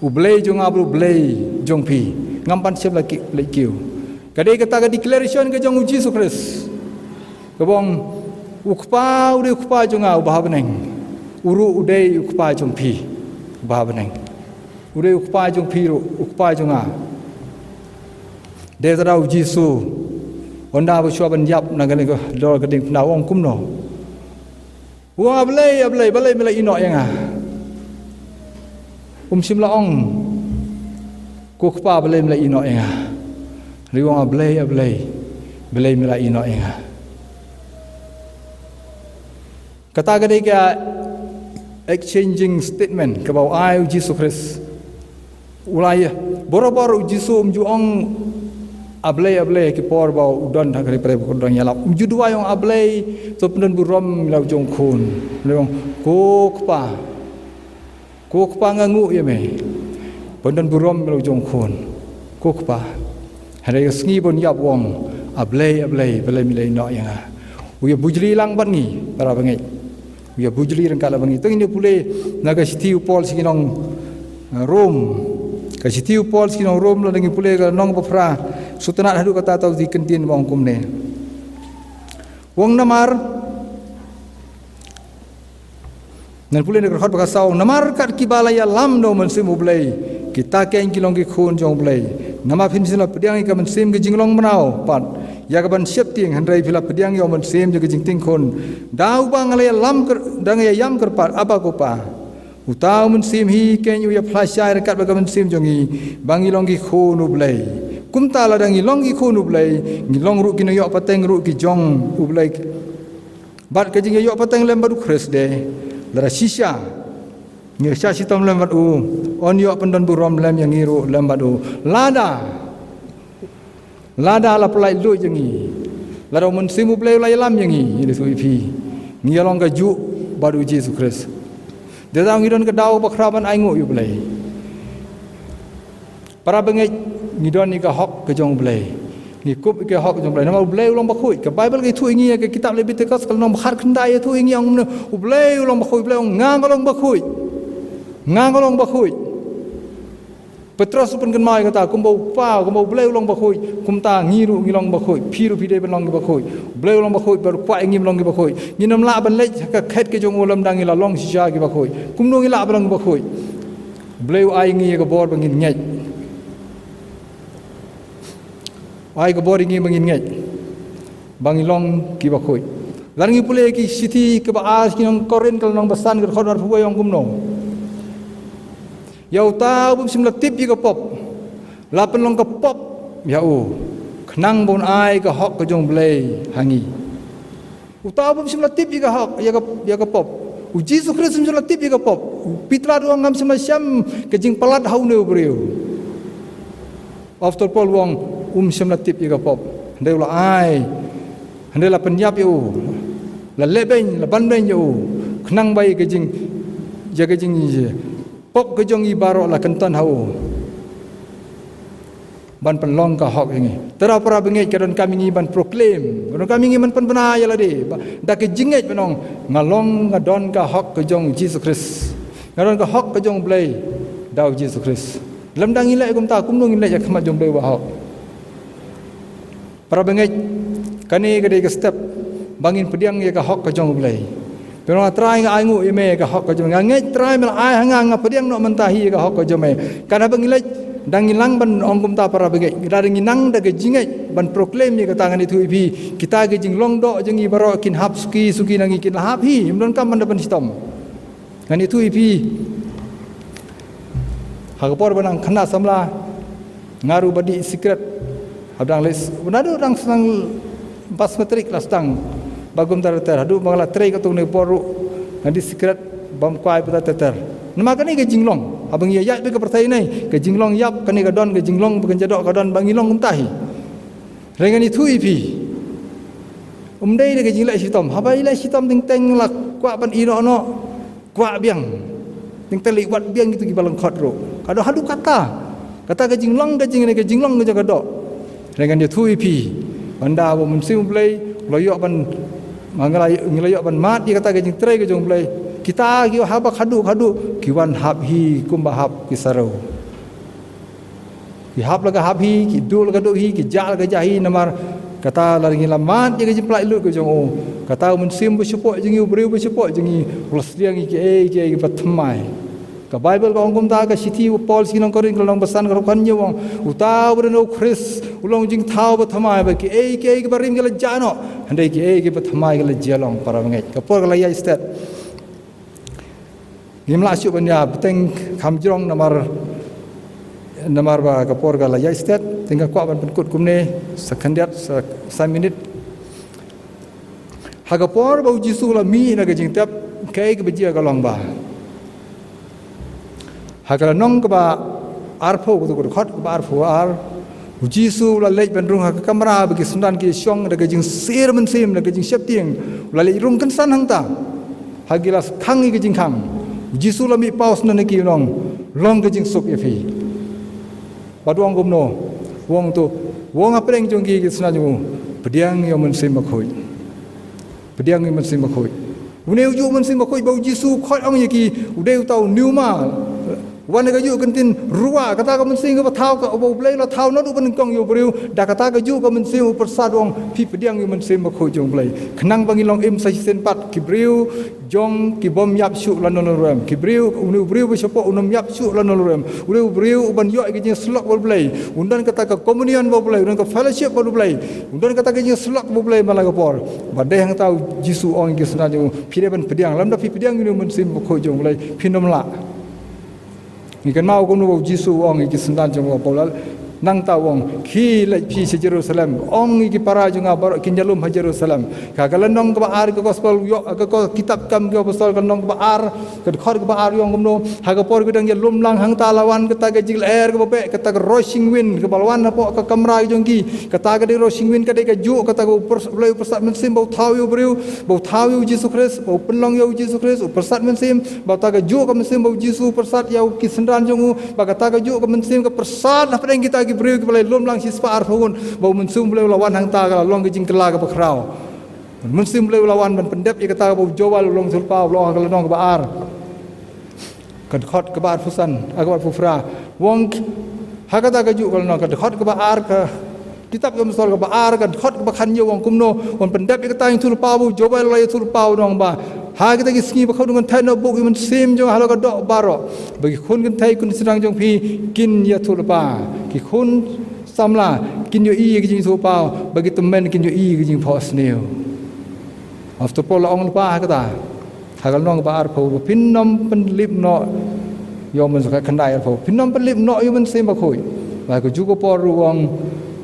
u Blei jong nga bad u Blei jong phi, ngam pat shym la ki-, leit kiew. Ka dei kata ka declaration ka jong u Jisu Khrist, kaba ong, u Kpa u dei u Kpa jong nga uba ha bneng, u ruh u dei u Kpa jong phi uba ha bneng. U dei u Kpa jong phi ruh, u Kpa jong nga. Dei tang u Jisu, ynda ba shuwa ban ïap na kane ka dor ka diengphna, u ong kumno? U ong, A Blei, A Blei, balei me la ïehnoh ïa nga? Um shym la ong, ko Kpa, balei me la ïehnoh ïa nga? Hynrei u ong, A Blei, A Blei, balei me la ïehnoh ïa nga? Kata ka dei ka exchanging statement kaba u ai u Jisu Khrist. U la ïa, barabor u Jisu um ju ong, A Blei, A Blei, ha ki por ba u don ha ka ri Parai ba u don ïalap. Um ju duwai ong, A Blei, to pyndon burom ïa la u jong u khun. U ong, ko Kpa, ko Kpa, nga nguh ïa me. Pyndon burom ïa la u jong u khun, ko Kpa. Hynrei ka sngi ba un ïap u ong, A Blei, A Blei, balei me la ïehnoh ïa nga? U ïa bujli lang bad ngi, para bangeit. U ïa bujli ryngkat lem bad ngi. To ngin ïa pule na ka shithi u Paul sha ki nong, eh, Rom. Ka shithi u Paul sha ki nong Rom, lada ngi pule ka lynnong ba phra, shu tynnad haduh kata, to ki kyntien ba ong kumne. U ong namar, ngan pule na ka dkhot ba khatsaw, namar kat kiba la ïalam da u Mynsiem u Blei, kita keiñ ki long ki khun jong u Blei. Namar phim shym la pdiang ïa ka mynsiem ka jinglong mraw pat ïa kaban sheptieng, hynrei phi la pdiang ïa u mynsiem jong ka jingtieng khun. Da uba nga la ïalam kyr-, da nga ïalam kyrpad, Abba, ko Pa. Uta u Mynsiem hi keiñ u ïa phla shai ryngkat bad ka mynsiem jong ngi ba ngi long ki khun u Blei. Kumta lada ngi long ki khun u Blei, ngi long ruh ki nongïoh pateng ruh ki jong u Blei. Bad ka jingïoh pateng lem bad u Khrist de, lada shisha ngi shah shitom lem bad u, yn ïoh pyndon burom lem ïa ngi ruh lem bad u. Lada, lada la pyllait luid ïa ngi, lada u Mynsiem u Blei u la ïalam ïa ngi, ïa ngi, ïa phi, ngi ïa long kajuh bad u Jisu Khrist. Dei tang ngi don ka daw ba khraw ban ainguh ïa u Blei. Para bangeit, ngi don ïa ka hok ka jong u Blei. Ngi kup ïa ka hok ka jong u Blei. Namar u Blei u long bakhuid. Ka Baibl ka ïathuh ïa ngi, ïa ka kitab Lebitikos ka lynnong ba khatkhyndai ïathuh ïa ngi, ong kumne, u Blei u long bakhuid, u Blei ong, nga nga long bakhuid. Nga nga long bakhuid. Petros u pynkynmaw ïa kata, kumba u Kpa, kumba u Blei u long bakhuid, kumta ngi ruh ngi long bakhuid, phi ruh phi dei ban long ki bakhuid. U Blei u long bakhuid, bad u kwah ïa ngi ban long ki bakhuid. Ngin ym lah ban leit ha ka khet ka jong u lymda ngi la long shisha ki bakhuid. Kumno ngi lah ban long ki bakhuid? U Blei u ai ngi ïa ka bor ba ngin ngeit. U ai ka bor ïa ngi ba ngin ngeit, ba ngin long ki bakhuid. Lada ngi pule ki shithi kaba ar sha ki nong Korinth, ka lynnong ba san, ka dkhot arphew wei, ong kumno? Ïa uta u bym shym la tip ïa ka pop, la pynlong ka pop ïa u, khnang ba un ai ka hok ka jong u Blei ha ngi. Uta u bym shym la tip ïa ka hok, ïa ka, ïa ka pop. U Jisu Khrist um shym la tip ïa ka pop. U Pilat u ong, ngam shym la shem ka jingpalat ha une u briew. Apostol Paul u ong, um shym la tip ïa ka pop. Hynrei u la ai, hynrei la pynïap ïa u, la lehbeiñ, la banbeiñ ïa u, khnang ba ïa ka jing, ïa ka jing, pop ka jong ngi baroh la kynton ha u, ban pynlong ka hok ïa ngi. Te para bangeit, ka donkam ïa ngi ban proclaim, ka donkam ïa ngi ban pynbna ïa lade, ba, da ka jingngeit ban ong, nga long, nga don ka hok ka jong u Jisu Khrist. Nga don ka hok ka jong u Blei da u Jisu Khrist. Lymda ngi leh kumta, kumno ngin leh ïa ka khmat jong u Blei uba hok? Para bangeit, kane ka dei ka step ba ngin pdiang ïa ka hok ka jong u Blei. Pynban Trai nga ai nguh ïa me ka hok ka jong me. Nga ngeit Trai me la ai ha nga, nga pdiang noh mynta hi ka hok ka jong me. Katba ngi leit, dang ngi nang ban ong kumta para bangeit. Lada ngi nang da ka jingngeit ban proclaim ïa kata, ngan ïathuh ïa phi, kita ki jinglong doh jong ngi baroh kin hap suki suki na ngi, kin la hap hi, ym don kam ban da ban shitom. Ngan ïathuh ïa phi. Ha ka por ba nang khynnah samla, nga ruh ba dih sikret. Haba dang leit, naduh dang sdang pass matric la sdang ba kumta ter ter. Haduh ba nga la trei katto katne por ruh nga dih sikret bym kwai bynta ter ter. Namar kane ka jinglong, haba ngi ïaid bad ka pyrthei ne, ka jinglong ïap kane ka don, ka jinglong ba kan jadoh ka don, ba ngi long kumta hi. Hynrei ngan ïathuh ïa phi, ym dei da ka jingleh shitom. Haba ïaleh shitom teng teng la kwah ban ïehnoh noh, kwah biang. Teng teng la ïoh wat biang kito kiba lyngkot ruh. Ka doh haduh katta. Kata ka jinglong ka jing, ka jinglong ka jong ka doh. Hynrei ngan ïathuh ïa phi, haba u Mynsiem U Blei u la ïoh ban, ma nga la, ngi la ïoh ban mad ïa kata ka jingtrei ka jong U Blei. Kita ki hap ba khadduh khadduh ki wan hap hi kumba hap ki sarew. Ki hap la ka hap hi, ki duh la ka duh hi, ki jah la ka jah hi, namar kata la ngi la mad ïa ka jingpyllait lut ka jong u. Kata u Mynsiem ba shapoh jong ngi, u briew ba shapoh jong ngi, u la sliang ïa kiei kiei kiba thymmai. Ka Baibl ka ong kumta, ka shithi u Paul sha ki nong Korinth ka lynnong ba san ka dkhot hynñiew u ong, uta uba don ha u Khrist u long jingthaw ba thymmai, ba kiei kiei kiba rim ki la jah noh, hynrei kiei kiba thymmai ki la jia long, para bangeit. Ka por ka la ïaid stet. Ngim lah shuh ban ïa bteng kham jrong namar, namar ba ka por ka la ïaid stet, te nga kwah ban pynkut kumne sa khyndiat, sa, sa minit. Ha ka por ba u Jisu u la mih na ka jingtep, kaei kaba jia ka long ba, ha ka lynnong kaba arphew, ka dkhot kaba arphew ar, u Jisu u la leit ban rung ha ka kamra ba ki synran ki shong da ka jingsir mynsiem, da ka jingsheptieng. U la leit rung kynsan hangta ha ki la khang ïa ka jingkhang. U Jisu u la mih paw sha ki, u ong, long ka jingsuk ïa phi. Bad u ong kumno? U ong to, u ong hapdeng jong ki, ki synran jong u, pdiang ïa u Mynsiem Bakhuid. Pdiang ïa u Mynsiem Bakhuid. Une ujuh u Mynsiem Bakhuid ba u Jisu u khot ong ïa ki, u dei uta u pneuma. Wan da kajuh ka ktien ruah, kata ka mynsiem kaba thaw, kaba U Blei u la thaw naduh ba nyngkong ïa u briew. Da kata kajuh ka mynsiem u pyrsad, u ong phi pdiang ïa u Mynsiem Bakhuid jong U Blei. Khnang ba ngin long im sa shisien pat, ki briew jong ki bym ïap shuh lano lano ruh em. Ki briew, une u briew ba shapoh un ym ïap shuh lano lano ruh em. Une u briew uban ïoh ïa ka jingïasyllok bad U Blei, un don kata ka communion bad U Blei, un don ka fellowship bad U Blei, un don kata ka jingïasyllok bad U Blei man la ka por. Ba dei hangta u Jisu u ong ïa ki synran jong u, phi dei ban pdiang. Lymda phi pdiang ïa une u Mynsiem Bakhuid jong U Blei, phin ym lah. Ngi kynmaw kumno ba u Jisu u ong ïa ki synran jong u, ba u la, nangta u ong, khie leit phi sha Jerusalem, ong ïa ki para jong nga baroh kin ïalum ha Jerusalem. Ha ka lynnong kaba ar ka gospel, u ïoh, ka, ka kitab Kam ki Apostol ka lynnong kaba ar, ka dkhot kaba ar u ong kumno, ha ka por ki dang ïalum lang hangta la wan kata ka jinglyer kaba beh, kata ka rushing wind kaba la wan hapoh ka kamra jong ki. Kata ka dei rushing wind, ka dei kajuh kata kaba u pyrs-, U Blei u pyrsad mynsiem ba u thaw ïa u briew, ba u thaw ïa u Jisu Khrist, ba u pynlong ïa u Jisu Khrist, u pyrsad mynsiem, ba kata kajuh ka mynsiem ba u Jisu u pyrsad ïa u, ki synran jong u, ba kata kajuh ka mynsiem ka pyrsad hapdeng kita ki briew kiba la ïalum lang shispah arphew ngut, ba u Mynsiem U Blei u la wan hangta, ka la long ka jingkylla kaba khraw. Mynsiem U Blei u la wan ban pyndep ïa kata kaba u Joel u long sngewbha, u la ong ha ka lynnong kaba ar, ka dkhot kaba arphew san, ah, kaba arphew phra. U ong, ha kata kajuh ka lynnong, ka dkhot kaba ar ka kitab Ki Apostol kaba ar, ka dkhot kaba khathynñiew, u ong kumno, u wan pyndep ïa kata ka jingïathuhlypa ba u Joel u la ïathuhlypa, u ong ba, ha kita ki sngi ba khun kynthei un ïoh buh ïa u mynsiem jong nga halor ka doh baroh, ba ki khun kynthei khun shynrang jong phi kin ïathuhlypa, ki khun samla kin ïohi ïa ka jingïathuhlypa, ba ki tymmen kin ïohi ïa ka jingphohsniew. Apostol Paul u la ong lypa ha kata. Ha ka lynnong ba arphew, ba phin ym pynlip noh ïa u Mynsiem, khyndai arphew, phin ym pynlip noh ïa u Mynsiem Bakhuid. Bad ha kajuh ka por ruh u ong,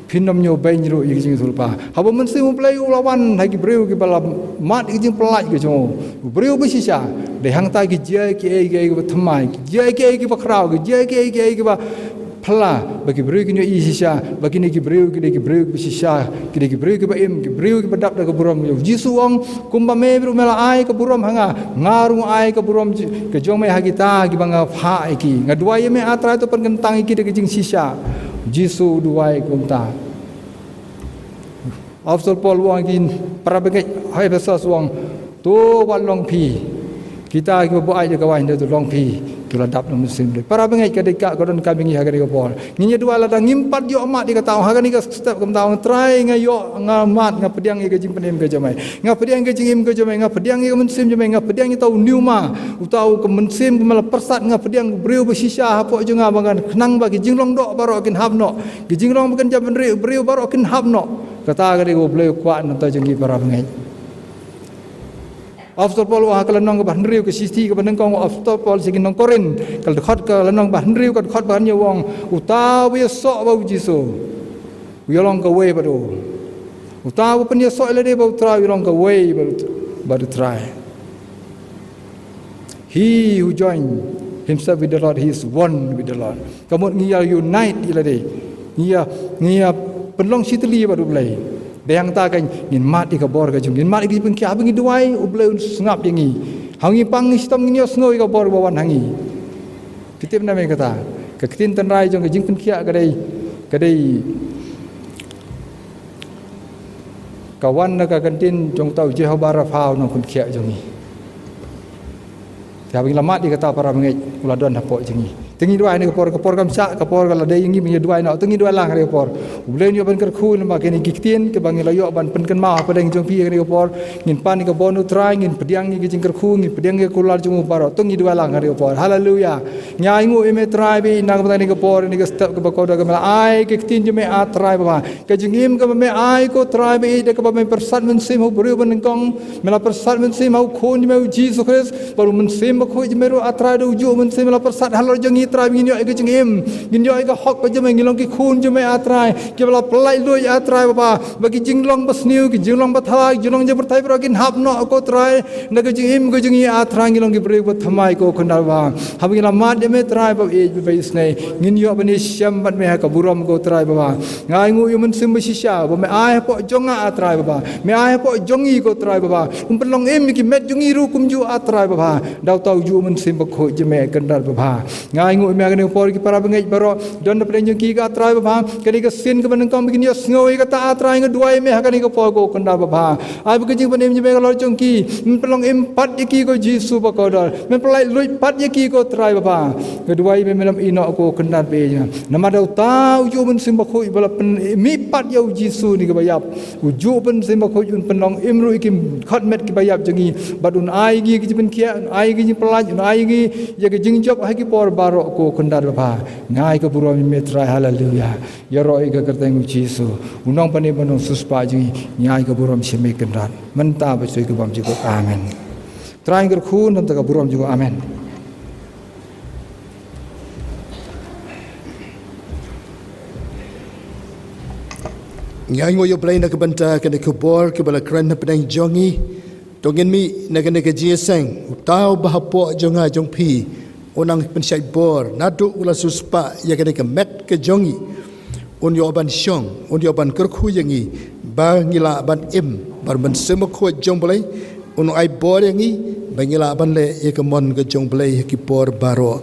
phin ym ñiew beiñ ruh ïa ka jingïathuhlypa. Haba u Mynsiem U Blei u la wan ha ki briew kiba la mad ïa ka jingpyllait ka jong u, u briew ba shisha, dei hangta ki jia kiei kiei kiba thymmai, ki jia kiei kiba khraw, ki jia kiei kiei kiba phylla, ba ki briew kin ïohi shisha ba kine ki briew ki dei ki briew kiba shisha, ki dei ki briew kiba im, ki briew kiba dap da ka burom. U Jisu u ong, kumba me ruh me la ai ka burom ha nga, nga ruh nga ai ka burom ji-, ka jong me ha kita kiba nga phah ïa ki. Nga duwai ïa me, A Trai, to pynkyntang ïa ki da ka jingshisha. U Jisu u duwai kumta. Apostol Paul u ong ïa ki para bangeit ha Ephesus, u ong, to wat long phi kita kiba buaid da ka waiñ, hynrei to long phi Ïa la dap na u Mynsiem Bakhuid. Para bangeit, ka dei ka, ka don ka bynta ha kane ka por. Ngin ïa duwai lada ngim pat ïoh mad ïa kata, ha kane ka step, kumta ong, Trai, nga ïoh, nga mad, nga pdiang ïa ka jingpynim ka jong me. Nga pdiang ïa ka jingim ka jong me, nga pdiang ïa ka Mynsiem jong me, nga pdiang ïa uta u pneuma, uta u ka Mynsiem ba me la pyrsad, nga pdiang briew ba shisha hapoh jong nga, ba ngan khnang ba ki jinglong doh baroh kin hap noh. Ki jinglong ba kynja bynriew briew baroh kin hap noh. Kata ka dei kaba U Blei u kwah na ka bynta jong ngi, para bangeit. Apostol Paul u ong ha ka lynnong kaba hynriew, ka shithi kaba nyngkong u Apostol Paul sha ki nong Korinth, ka dkhot, ka lynnong ba hynriew, ka dkhot ba hynñiew u ong, uta uba ïasoh bad U Jisu u ïalong kawei bad u. Uta uba pynïasoh ïa lade bad U Trai u ïalong kawei bad U, bad U Trai. He who join himself with the Lord, he is one with the Lord. Ka mut ngi ïa unite ïa lade. Ngi ïa, ngi ïa pynlong shitylli bad U Blei. Dei hangta ka ngin mad ïa ka bor ka jong, ngin mad ïa ka jingpynkhiah, haba ngi duwai U Blei un sngap ïa ngi. Ha ngi pang ngi shitom ngin ïohsngew ïa ka bor ba wan ha ngi. Phi tip ne em kata? Ka ktien tynrai jong ka jingpynkhiah ka dei, ka dei, ka wan na ka kyntien jong uta u Jehobah Rapha u nongpynkhiah jong ngi. Te haba ngi la mad ïa kata, para bangeit, u la don hapoh jong ngi. Te ngin duwai ha kane ka por, ka por kam shah, ka por ka la dei ïa ngi ban ïa duwai noh. Te ngin duwai lang ha kane ka por. U Blei un ïoh ban kyrkhu namar kine ki ktien kiba ngi la ïoh ban pynkynmaw hapdeng jong phi ha kane ka por. Ngin pan ïa ka bor U Trai, ngin pdiang ïa ka jingkyrkhu, ngin pdiang ïa ka kular jong u baroh. Te ngin duwai lang ha kane ka por. Haleluya. Ngi ainguh ïa me Trai bad na ka bynta kane ka por, kane ka step kaba kordor, kaba me la ai ka ktien jong me, ah Trai Baba. Ka jingim kaba me ai ko Trai bad da kaba me pyrsad Mynsiem ha u briew ba nyngkong, me la pyrsad Mynsiem ha u Khun jong me u Jisu Khrist, bad u Mynsiem Bakhuid jong me ruh, ah Trai, da ujuh u Mynsiem me la pyrsad halor jong ngi Trai, ngin ïoh ïa ka jingim, ngin ïoh ïa ka hok ka jong me, ngin long ki khun jong me, ah Trai, kiba la pyllait luid, ah Trai Baba, ba ki jinglong basniew, ki jinglong bathala, ki jinglong jingpyrthei baroh kin hap noh ko Trai, na ka jingim ka jong ngi, ah Trai, ngin long ki briew ba thymmai ko Khun Baba. Haba ngi la mad ïa me Trai ba ïeit bad ba isynei, ngin ïoh ban ïashem bad me ha ka burom ko Trai Baba. Nga ainguh ïa u Mynsiem ba shisha ba me ai hapoh jong nga, ah Trai Baba. Me ai hapoh jong ngi ko Trai Baba. Un pynlong im ïa ki met jong ngi ruh kumjuh, ah Trai Baba. Da uta ujuh u Mynsiem Bakhuid jong me Khun Baba. Nga ainguh ïa me ha kane ka por, ki para bangeit baroh don hapdeng jong ki, ah Trai Baba. Kane ka sien kaba nyngkong ba kin ïohsngew ïa kata, ah Trai, nga duwai ïa me ha kane ka por ko Khun Baba. Ai ba ka jingpynim jong me ka halor jong ki. Men pynlong im pat ïa ki ko Jisu ba kordor. Men pyllait luid pat ïa ki ko Trai Baba. Nga duwai ïa me, men ïehnoh ko Khun Baba. Namar da uta ujuh u Mynsiem Bakhuid ba la pynmih pat ïa u Jisu kane kaba ïap. Ujuh u Mynsiem Bakhuid un pynlong im ruh ïa ki khot met kiba ïap jong ngi. Bad un ai ïa ngi ka jingpynkhiah, un ai ïa ngi ka jingpyllait, un ai ïa ngi ïa ka jingjop ha ki por baroh ko Khun Baba. Nga ai ka burom ïa me Trai, haleluya. Ïaroh ïa ka kyrteng u Jisu, u nongpynim bad u nongsiewspah jong ngi, ngi ai ka burom sha me Kynrad. Mynta bad shuwa ïa ka bymjukut. Amen. Trai un kyrkhu na ka bynta ka burom jong u. Amen. Ngi ainguh ïa u Blei na ka bynta kane ka bor kaba la kren hapdeng jong ngi. To ngin mih na kane ka jingïaseng, uta uba hapoh jong nga jong phi, un nang pynshait bor, naduh u la siewspah ïa kane ka met ka jong ngi. Un ïoh ban shong, un ïoh ban kyrkhu ïa ngi, ba ngi lah ban im, bad u Mynsiem Bakhuid jong u Blei, un ai bor ïa ngi, ba ngi lah ban leh ïa ka mon ka jong u Blei ha ki por baroh.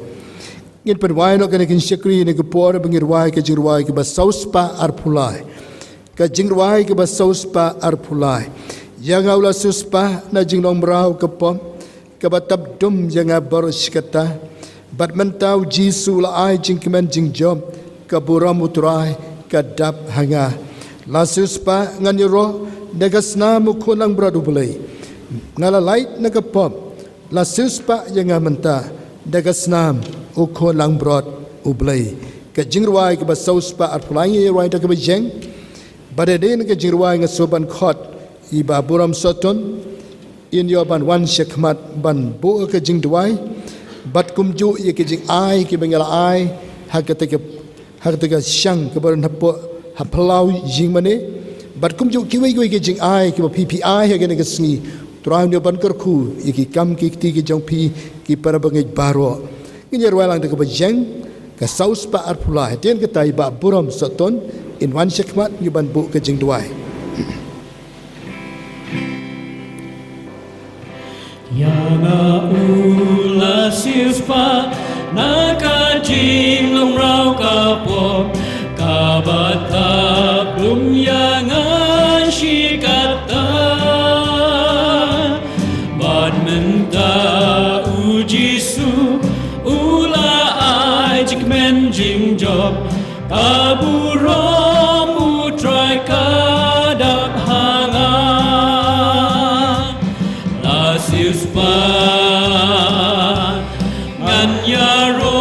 Ngin pynrwai noh kane ka jingshakri ha kane ka por, ba ngin rwai ka jingrwai kaba sawspah arphew lai. Ka jingrwai kaba sawspah arphew lai. Ïa nga u la siewspah na jinglong mraw ka pop, kaba tap dum ïa nga baroh shi katta. Bad mynta u Jisu u la ai jingkmen jingjop, ka burom u Trai ka dap ha nga. La siewspah ngan ïaroh da ka snam u Khun langbrot u Blei. Nga la lait na ka pop, la siewspah ïa nga mynta da ka snam u Khun langbrot u Blei. Ka jingrwai kaba sawspah arphew lai, ngi ïa rwai da kaba ïeng. Bad hadien ka jingrwai nga sngewbha ban khot ïa i Bah Burom Sohtun, in ïoh ban wan sha khmat ban buh ka jingduwai. Bad kumjuh ïa ka jingai kaba nga la ai ha kata ka ha kata ka shang kaba don hapoh ha phyllaw jingmane. Bad kumjuh kiwei kiwei ki jingai kiba phi phi ai ha kane ka sngi. Trai un ïoh ban kyrkhu ïa ki kam ki kti ki jong phi, ki para bangeit baroh. Ngin ïa rwai lang da kaba ïeng, ka sawspah arphew lai. Hadien kata i Bah Burom Sohtun in wan sha khmat ïa ban buh ka jingduwai. Ïa nga u la siewspah na ka jinglong mraw ka pop, kaba tap dum ïa nga shi katta. Bad mynta u Jisu u Ka burom U Trai ka dap ha nga. La siewspah ngan ïaroh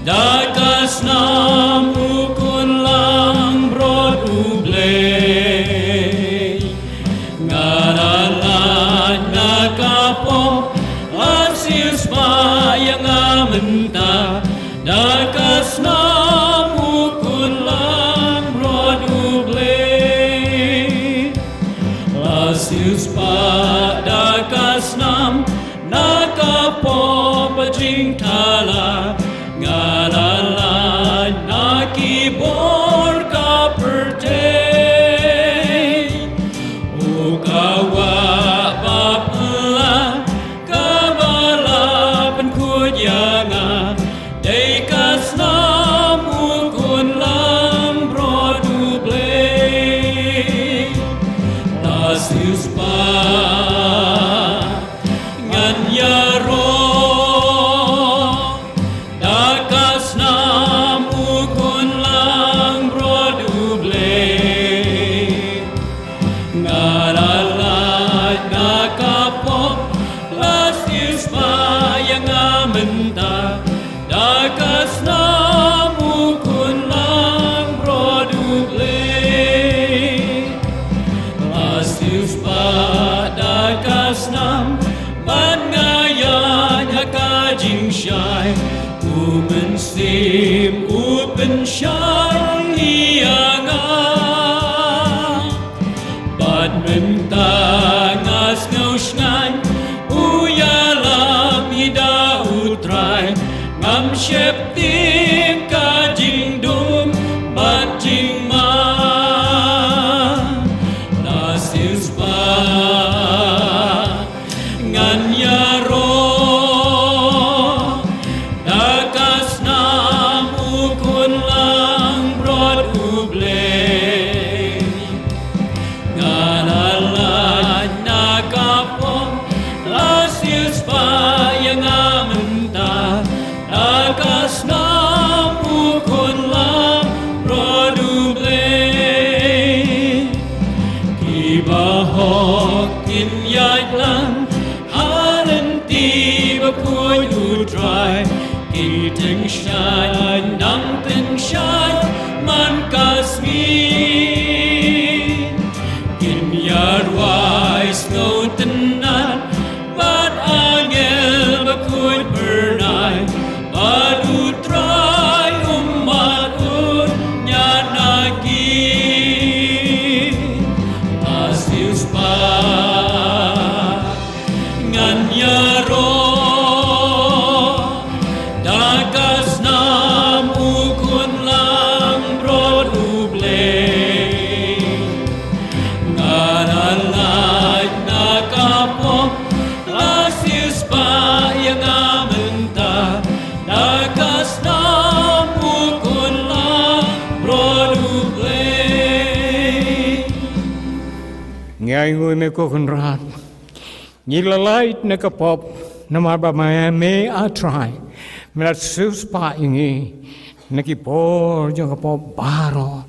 da ka snam U Khun langbrot U Blei. Nga la lait na ka pop, la siewspah ïa nga mynta da ka snam U Khun langbrot U Blei. La siewspah da ka snam na ka pop jingthala, nga la lait na ki bor ka pyrthei. O ka wah ba phylla kaba la pynkhuid ïa nga, dei ka snam U Khun langbrot U Blei. La siewspah ngan ïaroh da ka snam U Khun langbrot U Blei. Nga la lait na ka pop, la siewspah ïa nga mynta da ka snam U Khun langbrot U Blei. La siewspah da ka snam bad nga ïaid ha ka jingshai, U Mynsiem u pynshai ïa nga. Bad mynta nga sngew shngaiñ, u ïalam hi da U Trai, ngam sheptieng ka jingdum bad jingma. La siewspah ngan ïaroh da ka snam U Khun langbrot U Blei. Nga la lait na ka pop, la siewspah ïa nga mynta da ka snam U Khun langbrot U Blei. Ki bahok kin ïaid lang ha lynti bakhuid U Trai, ki tyngshaiñ dang tyngshaiñ man ka sngi. Kin ïarwai sngewtynnat bad angel bakhuid byrnai, bad U Trai um mad un ñiad na ki. La siewspah ngan ïaroh da ka snam U Khun langbrot U Blei. Nga la lait na ka pop, la siewspah ïa nga mynta da ka snam U Khun langbrot U Blei. Ngi ainguh ïa me ko Kynrad. Ngi la lait na ka pop namar ba me, me A Trai, me la siewspah ïa ngi na ki bor jong ka pop baroh.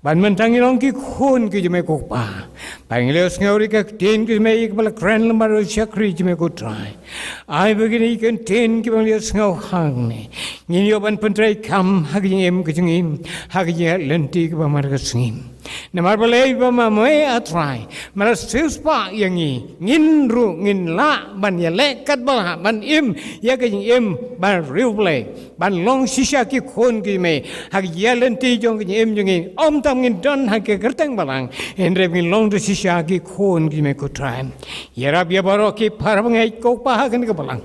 Bad mynta ngi long ki khun ki jong me ko Kpa. Ba ngi la ïohsngew ïa ka ktien ki jong me ïa kaba la kren lem bad u shakri jong me ko Trai. Ai ba kine ki ktien kiba ngi la ïohsngew hangne ngin ïoh ban pyntreikam ha ka jingim ka jong ngi, ha ka jingïaid lynti kaba mar ka sngi. Namar balei? Ba ma me A Trai me la siewspah ïa ngi, ngin ruh ngin lah ban ïaleh katba lah ban im ïa ka jingim ba riewblei, ban long shisha ki khun ki jong me ha ka jingïaid lynti jong ka jingim jong ngi. Ym tang ngin don ha ka kyrteng balang, hynrei ngin long ruh shisha ki khun ki jong me ko Trai. Ïarap ïa baroh ki parabangeit ko Kpa ha kane ka balang,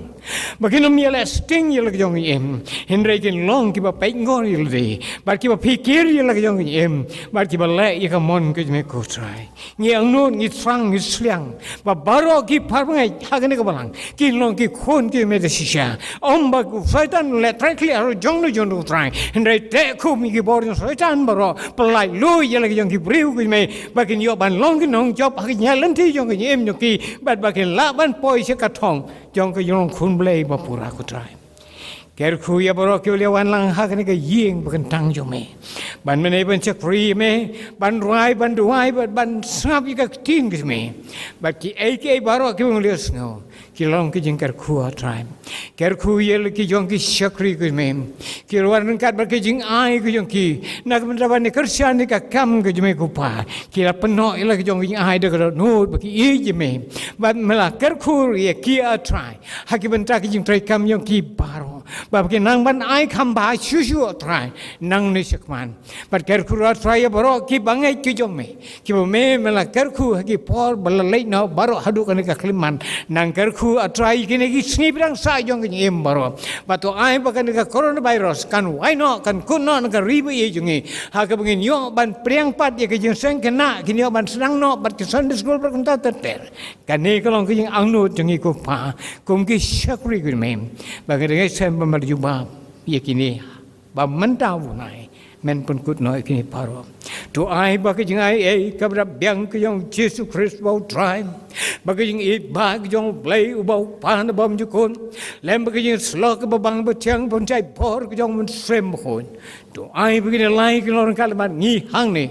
ba kin ym ïaleh sting ïa la ka jong ka jingim, hynrei kin long kiba peit ngor ïa lade, bad kiba phikir ïa la ka jong ka jingim, bad kiba leh ïa ka mon ka jong me ko Trai. Ngi angnud, ngi thrang, ngi sliang ba baroh ki parabangeit ha kane ka balang kin long ki khun ki jong me da shisha. Ym ba u Soitan u leh trei khlieh ha jong no jong no u Trai, hynrei teh khum ïa ki bor jong u Soitan baroh, pyllait luid ïa la ka jong ki briew ki jong me, ba kin ïoh ban long ki nongjop ha ka jingïaid lynti jong ka jingim jong ki, bad ba kin lah ban poi sha ka thong jong ka jinglong khun Blei ba pura ko Trai. Kyrkhu ïa baroh kiba la wan lang ha kane ka ïing ba kyntang jong me, ban mynne ban shakri ïa me, ban rwai, ban duwai, ban, ban sngap ïa ka ktien ka jong me. Bad kiei kiei baroh kiba ngi la ïohsngew, ki long ki jingkyrkhu, ah Trai. Kyrkhu ïa la ki jong ki shakri ka jong me, ki la wan ryngkat bad ki jingai ka jong ki, na ka bynta ban kyrshan ïa ka kam ka jong me ko Pa. Ki la pynnoh ïa la ki jong ki jingai da ka dohnud ba ki ïeit ïa me. Bad me la kyrkhu ïa ki, ah Trai, ha ki bynta ki jingtrei kam jong ki baroh, ba ki nang ban ai kham bha shuh shuh, ah Trai, nangne shakhmat. Bad kyrkhu, ah Trai, ïa baroh kiba ngeit ki jong me, kiba me, me la kyrkhu ha ki por ba la leit noh baroh haduh kane ka khyllipmat. Nang kyrkhu, ah Trai, kine ki sngi ba dang sah jong ka jingim baroh. Bad to ai ba kane ka coronavirus kan wai noh, kan kut noh na ka ri ba ïeit jong ngi, ha kaba ngin ïoh ban pdiang pat ïa ka jingseng khynnah, kin ïoh ban sdang noh bad ka Sunday school bad kumta ter ter. Kane ka long ka jingangnud jong ngi ko Pa, kum ki shakri ka jong me, ba ngin da ngeit sem bad jubab ïa kine ba mynta u bnai men pynkut noh ïa kine baroh. To ai ba ka jingai ei kaba dap biang ka jong U Jisu Khrist ba U Trai, ba ka jingïeit ba ka jong U Blei uba U Pa na bymjukut, lem bad ka jingïasyllok kaba bang ba thiang, ba pynjah bor ka jong U Mynsiem Bakhuid, to ai ba kine lai kin long ryngkat bad ngi hangne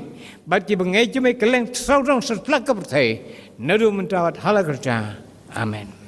bad kiba ngeit ïa me kylleng saw rong satlak ka pyrthei, naduh mynta bad hala karta. Amen.